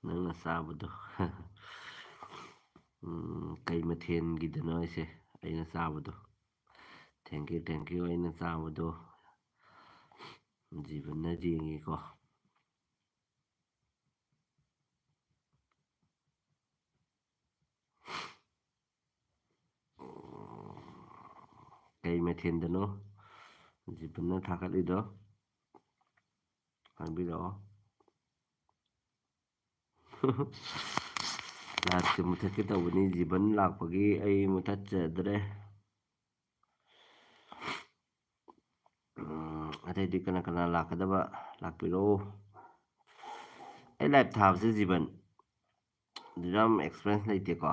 ꯅꯪꯅ ꯆꯥꯕꯗꯣ꯫ ꯎꯝ, ꯀꯩ ꯃꯊꯦꯜꯒꯤꯗꯅꯣ ꯍꯥꯏꯁꯦ? ꯑꯩꯅ ꯆꯥꯕꯗꯣ꯫ Thank you, thank you, ꯑꯩꯅ ꯆꯥꯕꯗꯣ꯫ ꯖꯤꯕꯟꯅ ꯌꯦꯡꯉꯤꯀꯣ꯫ ꯀꯩ ꯃꯊꯦꯜꯗꯅꯣ ꯖꯤꯕꯟꯅ ꯊꯥꯒꯠꯂꯤꯗꯣ? ꯍꯥꯏꯕꯤꯔꯛꯑꯣ꯫ ꯂꯥꯏꯚꯁꯦ ꯃꯨꯊꯠꯀꯦ ꯇꯧꯕꯅꯤ, ꯖꯤꯕꯟ ꯂꯥꯛꯄꯒꯤ ꯑꯩ ꯃꯨꯊꯠꯆꯗ꯭ꯔꯦ꯫ ꯎꯝ, ꯑꯇꯩꯗꯤ ꯀꯅꯥ ꯀꯅꯥ ꯂꯥꯛꯀꯗꯕ ꯂꯥꯛꯄꯤꯔꯣ꯫ ꯑꯩ ꯂꯥꯏꯚ ꯊꯥꯕꯁꯦ ꯖꯤꯕꯟ, ꯑꯗꯨ ꯌꯥꯝ ꯑꯦꯛꯁꯄꯤꯔꯤꯌꯦꯟꯁ ꯂꯩꯇꯦꯀꯣ꯫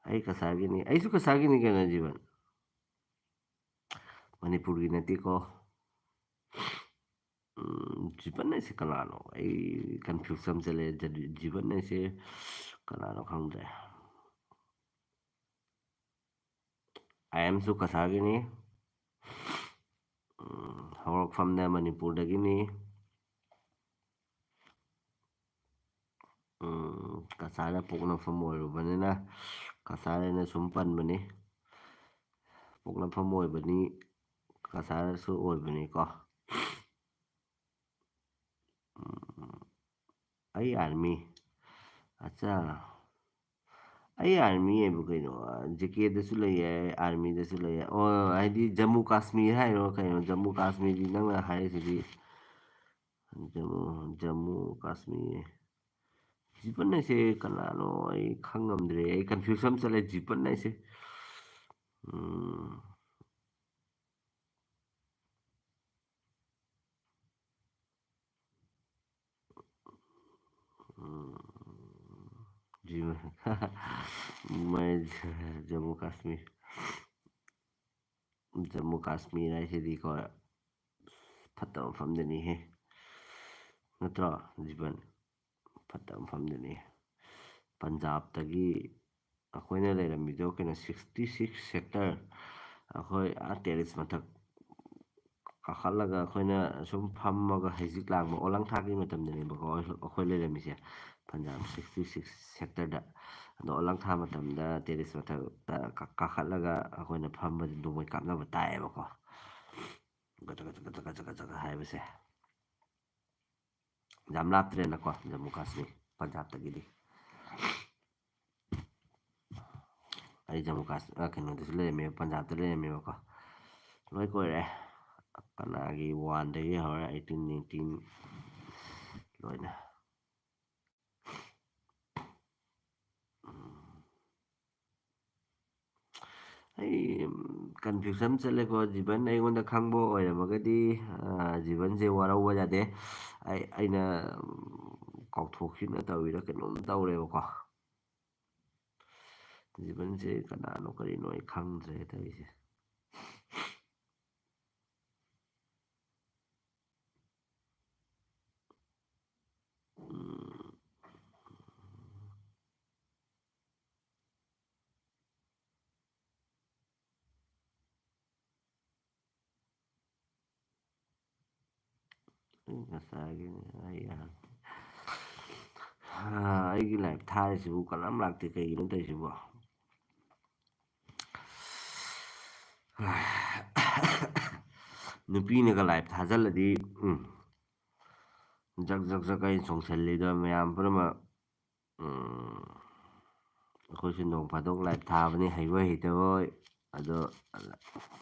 ꯑꯩ ꯀꯁꯥꯔꯒꯤꯅꯤ, ꯑꯩꯁꯨ ꯀꯁꯥꯔꯒꯤꯅꯤ ꯀꯩꯅꯣ ꯖꯤꯕꯟ꯫ ꯃꯅꯤꯄꯨꯔꯒꯤ ꯅꯠꯇꯦꯀꯣ꯫ ꯎꯝ, ꯖꯤꯕꯟ ꯍꯥꯏꯁꯦ ꯀꯅꯥꯅꯣ? ꯑꯩ ꯀꯟꯐ꯭ꯌꯨꯁ ꯑꯃ ꯆꯠꯂꯦ꯫ ꯖ-, ꯖꯤꯕꯟ ꯍꯥꯏꯁꯦ ꯀꯅꯥꯅꯣ ꯈꯪꯗ꯭ꯔꯦ꯫ ꯑꯥꯏ ꯑꯦꯝꯁꯨ ꯀꯁꯥꯔꯒꯤꯅꯤ꯫ ꯎꯝ, ꯍꯧꯔꯛꯐꯝꯅ ꯃꯅꯤꯄꯨꯔꯗꯒꯤꯅꯤ꯫ ꯎꯝ, ꯀꯁꯥꯔꯗ ꯄꯣꯛꯅꯐꯝ ꯑꯣꯏꯔꯨꯕꯅꯤꯅ ꯀꯁꯥꯔ ꯍꯥꯏꯅ ꯁꯨꯝ ꯄꯟꯕꯅꯤ꯫ ꯄꯣꯛꯅꯐꯝ ꯑꯣꯏꯕꯅꯤ, ꯀꯁꯥꯔꯁꯨ ꯑꯣꯏꯕꯅꯤꯀꯣ꯫ ꯎꯝ, ꯑꯩ ꯑꯥꯔꯃꯤ꯫ ꯑꯠꯆꯥ꯫ ꯑꯩ ꯑꯥꯔꯃꯤ ꯍꯥꯏꯕꯨ ꯀꯩꯅꯣ? ꯖꯦ ꯀꯦꯗꯁꯨ ꯂꯩꯌꯦ, ꯑꯥꯔꯃꯤꯗꯁꯨ ꯂꯩꯌꯦ꯫ ꯑꯣ, ꯍꯥꯏꯗꯤ ꯖꯝꯃꯨ ꯀꯥꯁꯃꯤꯔ ꯍꯥꯏꯔꯣ ꯀꯩꯅꯣ? ꯖꯝꯃꯨ ꯀꯥꯁꯃꯤꯔꯗꯤ ꯅꯪꯅ ꯍꯥꯏꯔꯤꯁꯤꯗꯤ꯫ ꯖꯝꯃꯨ, ꯖꯝꯃꯨ ꯀꯥꯁꯃꯤꯔ꯫ ꯖꯤꯕꯟ ꯍꯥꯏꯁꯦ ꯀꯅꯥꯅꯣ? ꯑꯩ ꯈꯪꯉꯝꯗ꯭ꯔꯦ꯫ ꯑꯩ ꯀꯟꯐ꯭ꯌꯨꯁ ꯑꯃ ꯆꯠꯂꯦ ꯖꯤꯕꯟ ꯍꯥꯏꯁꯦ꯫ ꯎꯝ꯫ ꯎꯝ, ꯖꯤꯕꯟ꯫ ꯃꯣꯏ ꯖꯝꯃꯨ ꯀꯥꯁꯃꯤꯔ꯫ ꯖꯝꯃꯨ ꯀꯥꯁꯃꯤꯔ ꯍꯥꯏꯁꯤꯗꯤꯀꯣ, ꯐꯠꯇꯕ ꯃꯐꯝꯗꯅꯤꯍꯦ꯫ ꯅꯠꯇ꯭ꯔꯣ, ꯖꯤꯕꯟ? ꯐꯠꯇꯕ ꯃꯐꯝꯗꯅꯤ꯫ ꯄꯟꯖꯥꯕꯇꯒꯤ ꯑꯩꯈꯣꯏꯅ ꯂꯩꯔꯝꯃꯤꯗꯣ ꯀꯩꯅꯣ, sixty six sector, ꯑꯩꯈꯣꯏ ꯑꯥ terrace ꯃꯊꯛ ꯀꯥꯈꯠꯂꯒ ꯑꯩꯈꯣꯏꯅ ꯁꯨꯝ ꯐꯝꯃꯒ ꯍꯩꯖꯤꯛ ꯂꯥꯡꯕ ꯑꯣꯂꯪꯊꯥꯒꯤ ꯃꯇꯝꯗꯅꯦꯕꯀꯣ ꯑꯩꯈꯣꯏ ꯂꯩꯔꯝꯃꯤꯁꯦ, ꯄꯟꯖꯥꯕ sixty six sectorꯗ꯫ ꯑꯗꯣ ꯑꯣꯂꯪꯊꯥ ꯃꯇꯝꯗ terrace ꯃꯊꯛꯇ ꯀꯥ-, ꯀꯥꯈꯠꯂꯒ ꯑꯩꯈꯣꯏꯅ ꯐꯝꯕꯁꯦ ꯅꯣꯡꯃꯩ ꯀꯥꯞꯅꯕ ꯇꯥꯏꯌꯦꯕꯀꯣ꯫ Gauze gauze gauze gauze gauze gauze ꯍꯥꯏꯕꯁꯦ꯫ ꯌꯥꯝ ꯂꯥꯞꯇ꯭ꯔꯦꯅꯀꯣ, ꯖꯝꯃꯨ ꯀꯥꯁꯃꯤꯔ, ꯄꯟꯖꯥꯕꯇꯒꯤꯗꯤ꯫ ꯑꯩ ꯖꯝꯃꯨ ꯀꯥꯁ-, ꯑ, ꯀꯩꯅꯣꯗꯁꯨ ꯂꯩꯔꯝꯃꯦꯕ, ꯄꯟꯖꯥꯕꯇ ꯂꯩꯔꯝꯃꯦꯕꯀꯣ꯫ ꯂꯣꯏ ꯀꯣꯏꯔꯦ꯫ ꯀꯅꯥꯒꯤ one ꯗꯒꯤ ꯍꯧꯔꯦ, eighteen, nineteen ꯂꯣꯏꯅ꯫ ꯎꯝ꯫ ꯑꯩ ꯀꯟꯐ꯭ꯌꯨꯁꯟ ꯆꯠꯂꯦꯀꯣ꯫ ꯖꯤꯕꯟ ꯑꯩꯉꯣꯟꯗ ꯈꯪꯕ ꯑꯣꯏꯔꯝꯃꯒꯗꯤ, ꯑ, ꯖꯤꯕꯟꯁꯦ ꯋꯥꯔꯧꯕ ꯌꯥꯗꯦ꯫ ꯑꯩ, ꯑꯩꯅ, ꯎꯝ, ꯀꯥꯎꯊꯣꯛꯈꯤꯅ ꯇꯧꯔꯤꯔ ꯀꯩꯅꯣꯝ ꯇꯧꯔꯦꯕꯀꯣ꯫ ꯖꯤꯕꯟꯁꯦ ꯀꯅꯥꯅꯣ ꯀꯔꯤꯅꯣ ꯑꯩ ꯈꯪꯗ꯭ꯔꯦ ꯇꯧꯔꯤꯁꯦ꯫ ꯎꯝ꯫ ꯑꯩ ꯉꯁꯥꯏꯒꯤꯅꯦ, ꯑꯩ ꯌꯥꯔꯦ꯫ ꯑꯩꯒꯤ ꯂꯥꯏꯞ ꯊꯥꯔꯤꯁꯤꯕꯨ ꯀꯅꯥꯝ ꯂꯥꯛꯇꯦ, ꯀꯩꯒꯤꯅꯣ ꯇꯧꯔꯤꯁꯤꯕꯣ? ꯅꯨꯄꯤꯅꯒ ꯂꯥꯏꯞ ꯊꯥꯖꯤꯜꯂꯗꯤ, ꯎꯝ, ꯖꯛ ꯖꯛ ꯖꯛ ꯑꯩꯅ ꯆꯣꯡꯁꯤꯜꯂꯤꯗꯣ ꯃꯌꯥꯝ ꯄꯨꯝꯅꯃꯛ꯫ ꯎꯝ, ꯑꯩꯈꯣꯏꯁꯨ ꯅꯣꯡ ꯐꯥꯗꯣꯛ ꯂꯥꯏꯞ ꯊꯥꯕꯅꯤ, ꯍꯩꯕꯣꯏ ꯍꯩꯇꯕꯣꯏ꯫ ꯑꯗꯣ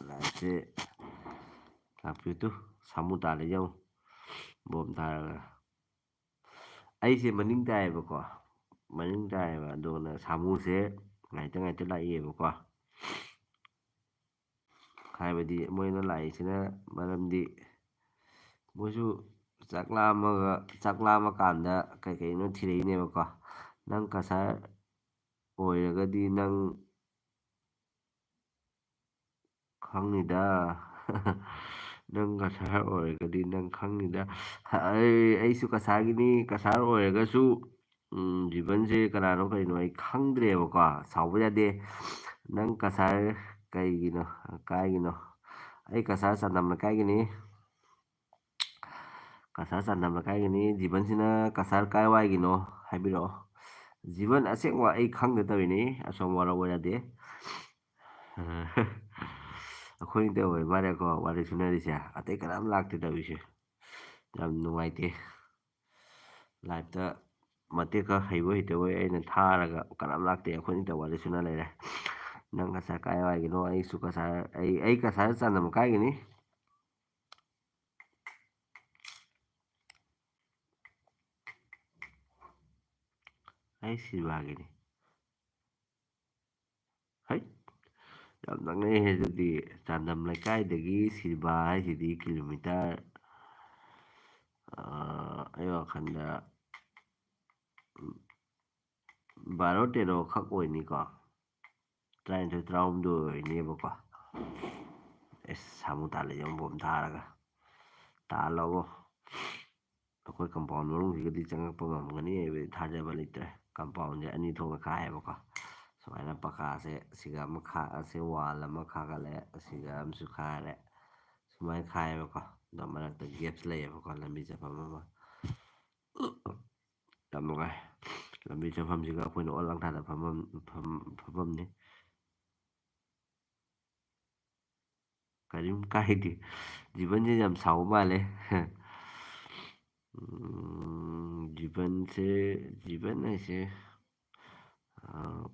ꯂꯥꯏꯞꯁꯦ ꯂꯥꯛꯄꯤꯌꯨ ꯇꯨ, ꯁꯥꯃꯨ ꯇꯥꯜꯂꯤ ꯌꯦꯡꯉꯨ, ꯕꯣꯝ ꯊꯥꯔꯒ꯫ ꯑꯩꯁꯦ ꯃꯅꯤꯡ ꯇꯥꯏꯌꯦꯕꯀꯣ, ꯃꯅꯤꯡ ꯇꯥꯏꯌꯦꯕ꯫ ꯑꯗꯨꯒꯅ ꯁꯥꯃꯨꯁꯦ ꯉꯥꯏꯇ ꯉꯥꯏꯇ ꯂꯥꯛꯏꯌꯦꯕꯀꯣ꯫ ꯍꯥꯏꯕꯗꯤ ꯃꯣꯏꯅ ꯂꯥꯛꯏꯁꯤꯅ ꯃꯔꯝꯗꯤ ꯃꯣꯏꯁꯨ ꯆꯥꯛ ꯂꯥꯝꯃꯒ, ꯆꯥꯛ ꯂꯥꯝꯃꯀꯥꯟꯗ ꯀꯩ ꯀꯩꯅꯣ ꯊꯤꯔꯛꯏꯅꯦꯕꯀꯣ꯫ ꯅꯪ ꯀꯁꯥꯔ ꯑꯣꯏꯔꯒꯗꯤ ꯅꯪ ꯈꯪꯅꯤꯗ꯫ ꯅꯪ ꯀꯁꯥꯔ ꯑꯣꯏꯔꯒꯗꯤ ꯅꯪ ꯈꯪꯅꯤꯗ꯫ ꯑꯩ, ꯑꯩꯁꯨ ꯀꯁꯥꯔꯒꯤꯅꯤ꯫ ꯀꯁꯥꯔ ꯑꯣꯏꯔꯒꯁꯨ, ꯎꯝ, ꯖꯤꯕꯟꯁꯦ ꯀꯅꯥꯅꯣ ꯀꯔꯤꯅꯣ ꯑꯩ ꯈꯪꯗ꯭ꯔꯦꯕꯀꯣ꯫ ꯁꯥꯎꯕ ꯌꯥꯗꯦ꯫ ꯅꯪ ꯀꯁꯥꯔ ꯀꯩꯒꯤꯅꯣ, ꯀꯥꯏꯒꯤꯅꯣ? ꯑꯩ ꯀꯁꯥꯔ ꯆꯥꯟꯗꯝ ꯂꯩꯀꯥꯏꯒꯤꯅꯤ꯫ ꯀꯁꯥꯔ ꯆꯥꯟꯗꯝ ꯂꯩꯀꯥꯏꯒꯤꯅꯤ꯫ ꯖꯤꯕꯟꯁꯤꯅ ꯀꯁꯥꯔ ꯀꯥꯏꯋꯥꯏꯒꯤꯅꯣ ꯍꯥꯏꯕꯤꯔꯛꯑꯣ꯫ ꯖꯤꯕꯟ ꯑꯁꯦꯡꯕ ꯑꯩ ꯈꯪꯗ ꯇꯧꯔꯤꯅꯤ, ꯑꯁꯣꯝ ꯋꯥꯔꯧꯕ ꯌꯥꯗꯦ꯫ ꯑꯩꯈꯣꯏꯅꯤꯗ ꯑꯣꯏ ꯃꯥꯜꯂꯦꯀꯣ ꯋꯥꯔꯤ ꯁꯨꯅꯔꯤꯁꯦ, ꯑꯇꯩ ꯀꯅꯥꯝ ꯂꯥꯛꯇꯦ ꯇꯧꯔꯤꯁꯦ꯫ ꯌꯥꯝ ꯅꯨꯡꯉꯥꯏꯇꯦ꯫ ꯂꯥꯏꯞꯇ ꯃꯇꯦꯛ ꯈꯔ ꯍꯩꯕꯣꯏ ꯍꯩꯇꯕꯣꯏ ꯑꯩꯅ ꯊꯥꯔꯒ ꯀꯅꯥꯝ ꯂꯥꯛꯇꯦ꯫ ꯑꯩꯈꯣꯏꯅꯤꯗ ꯋꯥꯔꯤ ꯁꯨꯅ ꯂꯩꯔꯦ꯫ ꯅꯪ ꯀꯁꯥꯔ ꯀꯥꯏꯋꯥꯏꯒꯤꯅꯣ? ꯑꯩꯁꯨ ꯀꯁꯥꯔ, ꯑꯩ, ꯑꯩ ꯀꯁꯥꯔ ꯆꯥꯟꯗꯝ ꯂꯩꯀꯥꯏꯒꯤꯅꯤ꯫ ꯑꯩ ꯁꯤꯜꯋꯥꯒꯤꯅꯤ꯫ ꯍꯩ, ꯌꯥꯝ ꯅꯛꯅꯩꯍꯦ ꯑꯗꯨꯗꯤ꯫ ꯆꯥꯟꯗꯝ ꯂꯩꯀꯥꯏꯗꯒꯤ ꯁꯤꯕꯥ ꯍꯥꯏꯁꯤꯗꯤ ꯀꯤꯂꯣꯃꯤꯇꯔ, ꯑ, ꯑꯩ ꯋꯥꯈꯜꯗ, ꯎꯝ, ꯕꯥꯔꯣ ꯇꯦꯔꯣ ꯈꯛ ꯑꯣꯏꯅꯤꯀꯣ꯫ ꯇꯔꯥꯅꯤꯊꯣꯏ, ꯇꯔꯥꯍꯨꯝꯗꯣꯏ ꯑꯣꯏꯅꯦꯕꯀꯣ꯫ ꯑꯦꯁ, ꯁꯥꯃꯨ ꯇꯥꯜꯂꯦ ꯌꯦꯡꯉꯣ, ꯕꯣꯝ ꯊꯥꯔꯒ꯫ ꯇꯥꯜꯂꯕꯣ? ꯑꯩꯈꯣꯏ compound ꯃꯅꯨꯡꯁꯤꯒꯗꯤ ꯆꯪꯉꯛꯄ ꯉꯝꯒꯅꯤ ꯍꯥꯏꯕꯒꯤ ꯊꯥꯖꯕ ꯂꯩꯇ꯭ꯔꯦ꯫ Compoundꯁꯦ ꯑꯅꯤ ꯊꯣꯛꯅ ꯈꯥꯏꯌꯦꯕꯀꯣ꯫ ꯁꯨꯃꯥꯏꯅ ꯄꯀꯥꯁꯦ ꯁꯤꯒ ꯑꯃ ꯈꯥ-, ꯑꯁꯤ wall ꯑꯃ ꯈꯥꯒꯠꯂꯦ, ꯑꯁꯤꯒ ꯑꯃꯁꯨ ꯈꯥꯔꯦ꯫ ꯁꯨꯃꯥꯏꯅ ꯈꯥꯏꯌꯦꯕꯀꯣ꯫ ꯑꯗꯣ ꯃꯔꯛꯇ gaps ꯂꯩꯌꯦꯕꯀꯣ, ꯂꯝꯕꯤ ꯆꯠꯐꯝ ꯑꯃ꯫ ꯌꯥꯝ ꯅꯨꯡꯉꯥꯏ꯫ ꯂꯝꯕꯤ ꯆꯠꯐꯝꯁꯤꯒ ꯑꯩꯈꯣꯏꯅ ꯑꯣꯜ ꯂꯥꯡꯊꯥꯗ ꯐꯝꯐꯝ, ꯐꯝ-, ꯐꯝꯐꯝꯅꯤ꯫ ꯀꯔꯤꯝ ꯀꯥꯏꯗꯦ꯫ ꯖꯤꯕꯟꯁꯦ ꯌꯥꯝ ꯁꯥꯎꯕ ꯃꯥꯜꯂꯦ꯫ ꯎꯝ, ꯖꯤꯕꯟꯁꯦ, ꯖꯤꯕꯟ ꯍꯥꯏꯁꯦ, ꯑ,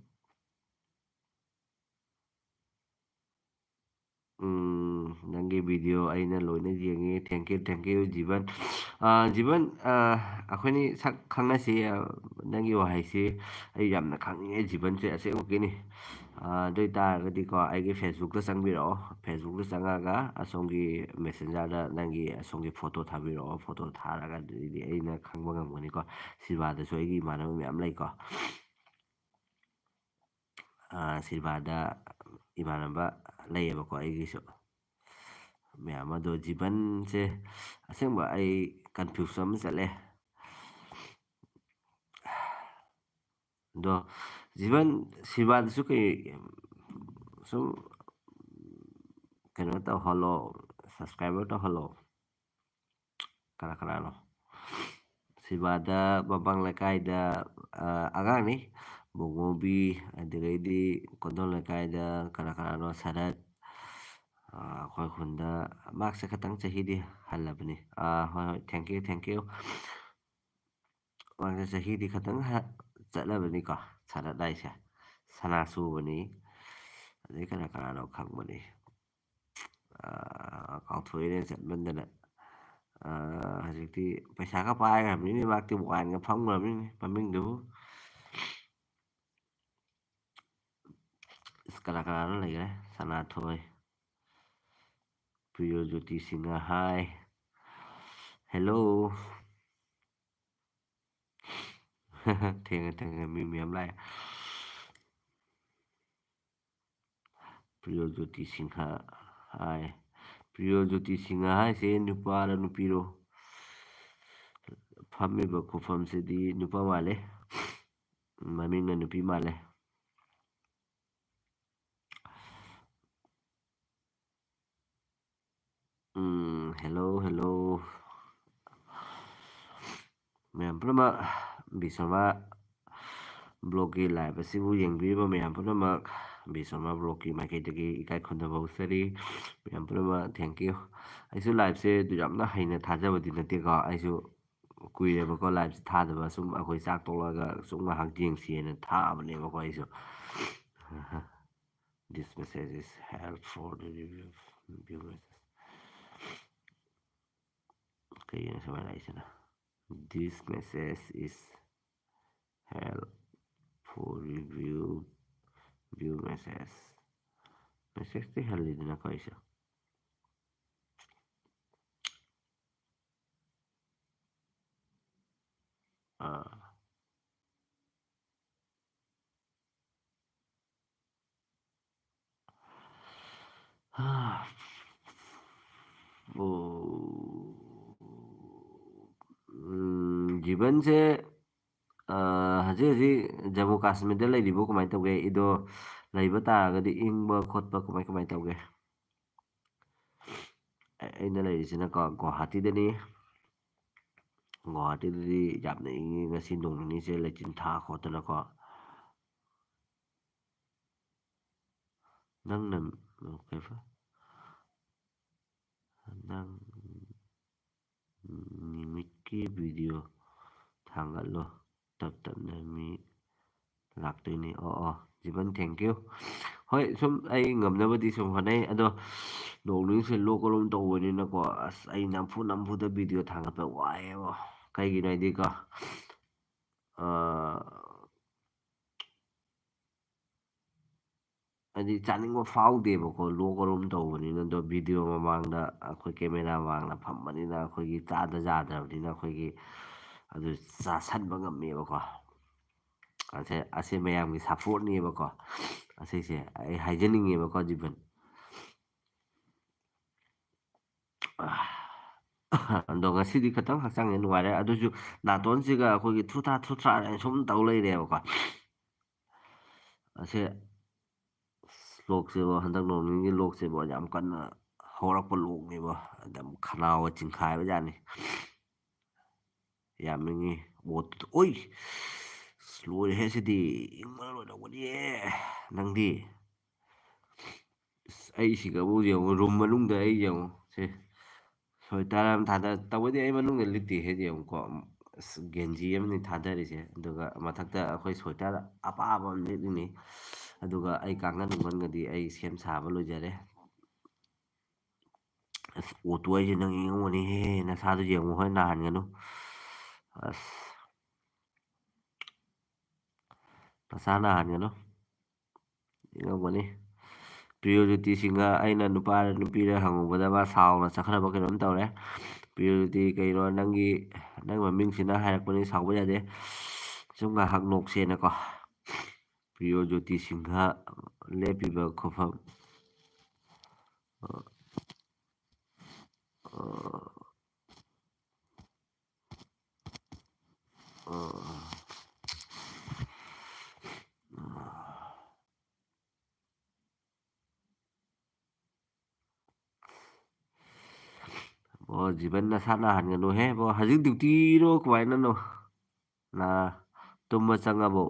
ꯎꯝ, ꯅꯪꯒꯤ video ꯑꯩꯅ ꯂꯣꯏꯅ ꯌꯦꯡꯉꯤ꯫ Thank you, thank you, ꯖꯤꯕꯟ꯫ ꯑ, ꯖꯤꯕꯟ, ꯑ, ꯑꯩꯈꯣꯏꯅꯤ ꯁꯛ ꯈꯪꯅꯁꯤ, ꯑ, ꯅꯪꯒꯤ ꯋꯥꯍꯩꯁꯤ ꯑꯩ ꯌꯥꯝꯅ ꯈꯪꯅꯤꯡꯉꯦ, ꯖꯤꯕꯟꯁꯦ ꯑꯁꯦꯡꯃꯛꯀꯤꯅꯤ꯫ ꯑ, ꯑꯗꯨ ꯑꯣꯏꯇꯥꯔꯒꯗꯤꯀꯣ, ꯑꯩꯒꯤ Facebookꯇ ꯆꯪꯕꯤꯔꯛꯑꯣ꯫ Facebookꯇ ꯆꯪꯉꯒ ꯑꯁꯣꯝꯒꯤ Messengerꯗ ꯅꯪꯒꯤ ꯑꯁꯣꯝꯒꯤ photo ꯊꯥꯕꯤꯔꯛꯑꯣ꯫ Photo ꯊꯥꯔꯒ ꯑꯗꯨꯗꯤ ꯑꯩꯅ ꯈꯪꯕ ꯉꯝꯒꯅꯤꯀꯣ꯫ ꯁꯤꯕꯥꯗꯁꯨ ꯑꯩꯒꯤ ꯏꯃꯥꯟꯅꯕ ꯃꯌꯥꯝ ꯂꯩꯀꯣ꯫ ꯑ, ꯁꯤꯕꯥꯗ ꯏꯃꯥꯟꯅꯕ ꯂꯩꯌꯦꯕꯀꯣ ꯑꯩꯒꯤꯁꯨ ꯃꯌꯥꯝ꯫ ꯑꯗꯣ ꯖꯤꯕꯟꯁꯦ ꯑꯁꯦꯡꯕ ꯑꯩ confuse ꯑꯃ ꯆꯠꯂꯦ꯫ ꯑꯗꯣ ꯖꯤꯕꯟ, ꯁꯤꯕꯥꯗꯁꯨ ꯀꯩ ꯁꯨꯝ ꯀꯩꯅꯣ ꯇꯧꯍꯜꯂꯣ, subscriber ꯇꯧꯍꯜꯂꯣ꯫ ꯀꯅꯥ ꯀꯅꯥꯅꯣ? ꯁꯤꯕꯥꯗ ꯃꯃꯥꯡ ꯂꯩꯀꯥꯏꯗ, ꯑ, ꯑꯉꯥꯡꯅꯤ, ꯕꯣꯡꯉꯣꯕꯤ, ꯑꯗꯨꯗꯒꯤꯗꯤ ꯀꯣꯟꯗꯣꯟ ꯂꯩꯀꯥꯏꯗ ꯀꯅꯥ ꯀꯅꯥꯅꯣ? ꯁꯔꯠ, ꯑ, ꯑꯩꯈꯣꯏ ꯈꯨꯟꯗ꯫ ꯃꯍꯥꯛꯁꯦ ꯈꯇꯪ ꯆꯍꯤꯗꯤ ꯍꯜꯂꯕꯅꯤ꯫ ꯑ, ꯍꯣꯏ, ꯍꯣꯏ, thank you, thank you꯫ ꯃꯍꯥꯛꯁꯦ ꯆꯍꯤꯗꯤ ꯈꯇꯪ ꯍ-, ꯆꯠꯂꯕꯅꯤꯀꯣ, ꯁꯔꯠ ꯍꯥꯏꯁꯦ꯫ ꯁꯅꯥꯁꯨꯕꯅꯤ, ꯑꯗꯩ ꯀꯅꯥ ꯀꯅꯥꯅꯣ ꯈꯪꯕꯅꯤ꯫ ꯑ, ꯀꯥꯎꯊꯣꯛꯏꯅꯦ ꯆꯠꯃꯟꯗꯅ꯫ ꯑ, ꯍꯧꯖꯤꯛꯇꯤ ꯄꯩꯁꯥꯒ ꯄꯥꯏꯈ꯭ꯔꯕꯅꯤꯅꯦ, ꯃꯍꯥꯛꯇꯤ wineꯒ ꯐꯝꯈ꯭ꯔꯕꯅꯤꯅꯦ ꯃꯃꯤꯡꯗꯨꯕꯨ꯫ ꯑꯁ, ꯀꯅꯥ ꯀꯅꯥꯅꯣ ꯂꯩꯈ꯭ꯔꯦ? ꯁꯅꯥꯊꯣꯏ, ꯄ꯭ꯔꯤꯌꯣ ꯖꯣꯇꯤ ꯁꯤꯡꯍ, ꯍꯥꯏ꯫ ꯍꯦꯜꯂꯣ꯫ ꯊꯦꯡꯉꯦ, ꯊꯦꯡꯉꯦ, ꯃꯤ ꯃꯌꯥꯝ ꯂꯥꯛꯑꯦ꯫ ꯄ꯭ꯔꯤꯌꯣ ꯖꯣꯇꯤ ꯁꯤꯡꯍ, ꯍꯥꯏ꯫ ꯄ꯭ꯔꯤꯌꯣ ꯖꯣꯇꯤ ꯁꯤꯡꯍ ꯍꯥꯏꯁꯦ ꯅꯨꯄꯥꯔ ꯅꯨꯄꯤꯔꯣ? ꯐꯝꯃꯤꯕ ꯈꯨꯐꯝꯁꯤꯗꯤ ꯅꯨꯄꯥ ꯃꯥꯜꯂꯦ, ꯃꯃꯤꯡꯅ ꯅꯨꯄꯤ ꯃꯥꯜꯂꯦ꯫ ꯎꯝ, hello, hello꯫ ꯃꯌꯥꯝ ꯄꯨꯝꯅꯃꯛ ꯕꯤꯁ꯭ꯋꯥꯃꯥ vlogꯀꯤ live ꯑꯁꯤꯕꯨ ꯌꯦꯡꯕꯤꯔꯤꯕ ꯃꯌꯥꯝ ꯄꯨꯝꯅꯃꯛ ꯕꯤꯁ꯭ꯋꯥꯃꯥ vlogꯀꯤ ꯃꯥꯏꯀꯩꯗꯒꯤ ꯏꯀꯥꯏ ꯈꯨꯝꯅꯕ ꯎꯠꯆꯔꯤ꯫ ꯃꯌꯥꯝ ꯄꯨꯝꯅꯃꯛ thank you꯫ ꯑꯩꯁꯨ liveꯁꯦ ꯑꯗꯨ ꯌꯥꯝꯅ ꯍꯩꯅ ꯊꯥꯖꯕꯗꯤ ꯅꯠꯇꯦꯀꯣ꯫ ꯑꯩꯁꯨ ꯀꯨꯏꯔꯦꯕꯀꯣ liveꯁꯦ ꯊꯥꯗꯕ꯫ ꯁꯨꯝ ꯑꯩꯈꯣꯏ ꯆꯥꯛ ꯇꯣꯛꯂꯒ ꯁꯨꯝ ꯉꯥꯏꯍꯥꯛ ꯌꯦꯡꯁꯤꯅ ꯊꯥꯕꯅꯦꯕꯀꯣ ꯑꯩꯁꯨ꯫ This message is held for the review, view message. ꯀꯩꯒꯤꯅꯣ ꯁꯨꯃꯥꯏꯅ ꯂꯥꯛꯏꯁꯤꯅ? This message is held for review, view message. Messageꯇꯤ ꯍꯜꯂꯤꯗꯅꯀꯣ ꯑꯩꯁꯨ꯫ ꯑꯥ꯫ ꯎꯝ, ꯖꯤꯕꯟꯁꯦ, ꯑ, ꯍꯧꯖꯤꯛ ꯍꯧꯖꯤꯛ ꯖꯝꯃꯨ ꯀꯥꯁꯃꯤꯔꯗ ꯂꯩꯔꯤꯕꯣ? ꯀꯃꯥꯏꯅ ꯇꯧꯒꯦ? ꯏꯗꯣ ꯂꯩꯕ ꯇꯥꯔꯒꯗꯤ ꯏꯪꯕ ꯈꯣꯠꯄ ꯀꯃꯥꯏ, ꯀꯃꯥꯏꯅ ꯇꯧꯒꯦ? ꯑꯩ-, ꯑꯩꯅ ꯂꯩꯔꯤꯁꯤꯅꯀꯣ ꯒꯨꯋꯥꯍꯥꯇꯤꯗꯅꯤ꯫ ꯒꯨꯋꯥꯍꯥꯇꯤꯗꯗꯤ ꯌꯥꯝꯅ ꯏꯪꯉꯤ꯫ ꯉꯁꯤ ꯅꯣꯡ ꯅꯤꯅꯤꯁꯦ ꯂꯩꯆꯤꯟ ꯊꯥ ꯈꯣꯠꯇꯅꯀꯣ꯫ ꯅꯪꯅ, ꯀꯩꯕ? ꯅꯪ ꯅꯨꯃꯤꯠꯀꯤ video ꯊꯥꯡꯒꯠꯂꯣ꯫ ꯇꯞ ꯇꯞꯅ ꯃꯤ ꯂꯥꯛꯇꯣꯏꯅꯤ꯫ ꯑꯣ, ꯑꯣ, ꯖꯤꯕꯟ, thank you꯫ ꯍꯣꯏ, ꯁꯨꯝ ꯑꯩ ꯉꯝꯅꯕꯗꯤ ꯁꯨꯝ ꯍꯣꯠꯅꯩ꯫ ꯑꯗꯣ ꯅꯣꯡ ꯅꯤꯅꯤꯁꯦ ꯂꯣꯛ ꯀꯂꯣꯝ ꯇꯧꯕꯅꯤꯅꯀꯣ, ꯑꯁ, ꯑꯩ ꯅꯝꯐꯨ ꯅꯝꯐꯨꯗ video ꯊꯥꯡꯒꯠꯄ ꯋꯥꯏꯌꯦꯕ꯫ ꯀꯩꯒꯤꯅꯣ ꯍꯥꯏꯗꯤꯀꯣ, ꯑ, ꯍꯥꯏꯗꯤ ꯆꯥꯅꯤꯡꯕ ꯐꯥꯎꯗꯦꯕꯀꯣ, ꯂꯣꯛ ꯑꯔꯨꯝ ꯇꯧꯕꯅꯤꯅ꯫ ꯑꯗꯣ ꯚꯤꯗꯤꯑꯣ ꯃꯃꯥꯡꯗ, ꯑꯩꯈꯣꯏ ꯀꯦꯃꯦꯔꯥ ꯃꯃꯥꯡꯗ ꯐꯝꯕꯅꯤꯅ, ꯑꯩꯈꯣꯏꯒꯤ ꯆꯥꯗ ꯌꯥꯗ꯭ꯔꯕꯅꯤꯅ, ꯑꯩꯈꯣꯏꯒꯤ ꯑꯗꯨ ꯆꯥꯁꯟꯕ ꯉꯝꯃꯦꯕꯀꯣ꯫ ꯑꯁꯦ, ꯑꯁꯦ ꯃꯌꯥꯝꯒꯤ ꯁꯞꯄꯣꯔꯠꯅꯦꯕꯀꯣ꯫ ꯑꯁꯤꯁꯦ ꯑꯩ ꯍꯥꯏꯖꯅꯤꯡꯉꯦꯕꯀꯣ, ꯖꯤꯕꯟ꯫ ꯑꯗꯣ ꯉꯁꯤꯗꯤ ꯈꯤꯇꯪ ꯍꯛꯆꯥꯡꯁꯦ ꯅꯨꯡꯉꯥꯏꯔꯦ, ꯑꯗꯨꯁꯨ ꯅꯥꯇꯣꯟꯁꯤꯒ ꯑꯩꯈꯣꯏꯒꯤ ꯊ꯭ꯔꯨꯊꯥ ꯊ꯭ꯔꯨꯊꯥ ꯍꯥꯏꯅ ꯁꯨꯝ ꯇꯧ ꯂꯩꯔꯦꯕꯀꯣ꯫ ꯑꯁꯦ ꯂꯣꯛꯁꯤꯕꯨ, ꯍꯟꯗꯛ ꯅꯣꯡ ꯅꯤꯅꯤꯒꯤ ꯂꯣꯛꯁꯤꯕꯨ ꯌꯥꯝ ꯀꯟꯅ ꯍꯧꯔꯛꯄ ꯂꯣꯛꯅꯦꯕ, ꯑꯗꯨꯝ ꯈꯅꯥꯎꯒ ꯆꯤꯡꯈꯥꯏꯕ ꯖꯥꯠꯅꯤ꯫ ꯌꯥꯝꯃꯤꯉꯤ꯫ ꯑꯣꯠꯇꯨꯗ, ꯑꯣꯏ! ꯑꯁ, ꯂꯣꯏꯔꯦꯍꯦ ꯁꯤꯗꯤ꯫ ꯏꯪꯕꯅ ꯂꯣꯏꯔꯝꯒꯅꯤꯌꯦ꯫ ꯅꯪꯗꯤ? ꯑꯁ, ꯑꯩ ꯁꯤꯒꯕꯨ ꯌꯦꯡꯉꯨ, ꯔꯨꯝ ꯃꯅꯨꯡꯗ ꯑꯩ ꯌꯦꯡꯉꯨ꯫ ꯁꯦ, ꯁ꯭ꯋꯦꯇꯔ ꯑꯃ ꯊꯥꯗ-, ꯇꯧꯕꯗꯤ ꯑꯩ ꯃꯅꯨꯡꯗ ꯂꯤꯠꯇꯦꯍꯦ, ꯌꯦꯡꯉꯨꯀꯣ꯫ ꯑꯁ, ꯒꯦꯟꯖꯤ ꯑꯃꯅꯤ ꯊꯥꯗꯔꯤꯁꯦ꯫ ꯑꯗꯨꯒ ꯃꯊꯛꯇ ꯑꯩꯈꯣꯏ ꯁ꯭ꯋꯦꯇꯔ ꯑꯄꯥꯕ ꯑꯃ ꯂꯤꯠꯂꯤꯅꯤ꯫ ꯑꯗꯨꯒ ꯑꯩ ꯀꯥꯡꯒꯟ ꯅꯨꯡꯒꯟꯒꯗꯤ ꯑꯩ ꯁꯦꯝ ꯁꯥꯕ ꯂꯣꯏꯖꯔꯦ꯫ ꯑꯁ, ꯑꯣꯠꯇꯨ ꯍꯥꯏꯁꯦ ꯅꯪ ꯌꯦꯡꯉꯝꯒꯅꯤꯍꯦ, ꯅꯁꯥꯗꯨ ꯌꯦꯡꯉꯨ ꯍꯣꯏ, ꯅꯥꯍꯟꯒꯅꯨ꯫ ꯑꯁ, ꯅꯁꯥ ꯅꯥꯍꯟꯒꯅꯨ꯫ ꯌꯦꯡꯉꯝꯒꯅꯤ꯫ ꯄ꯭ꯔꯤꯌꯣꯖꯣꯇꯤ ꯁꯤꯡꯍ, ꯑꯩꯅ ꯅꯨꯄꯥꯔ ꯅꯨꯄꯤꯔ ꯍꯪꯉꯨꯕꯗ ꯃꯥ ꯁꯥꯎꯅ ꯆꯠꯈ꯭ꯔꯕ ꯀꯩꯅꯣꯝ ꯇꯧꯔꯦ꯫ ꯄ꯭ꯔꯤꯌꯣꯖꯣꯇꯤ, ꯀꯩꯅꯣ ꯅꯪꯒꯤ, ꯅꯪ ꯃꯃꯤꯡꯁꯤꯅ ꯍꯥꯏꯔꯛꯄꯅꯤ, ꯁꯥꯎꯕ ꯌꯥꯗꯦ꯫ ꯁꯨꯝ ꯉꯥꯏꯍꯥꯛ ꯅꯣꯛꯁꯦꯅꯀꯣ꯫ ꯄ꯭ꯔꯤꯌꯣꯖꯣꯇꯤ ꯁꯤꯡꯍ ꯂꯦꯞꯄꯤꯕ ꯈꯨꯐꯝ꯫ ꯑ, ꯑ, ꯑ, ꯑꯣ, ꯖꯤꯕꯟ ꯅꯁꯥ ꯅꯥꯍꯟꯒꯅꯨꯍꯦ꯫ ꯑꯣ, ꯍꯧꯖꯤꯛ ꯗ꯭ꯌꯨꯇꯤꯔꯣ ꯀꯃꯥꯏꯅꯅꯣ? ꯅꯥ ꯇꯨꯝꯕ ꯆꯪꯉꯕꯣ?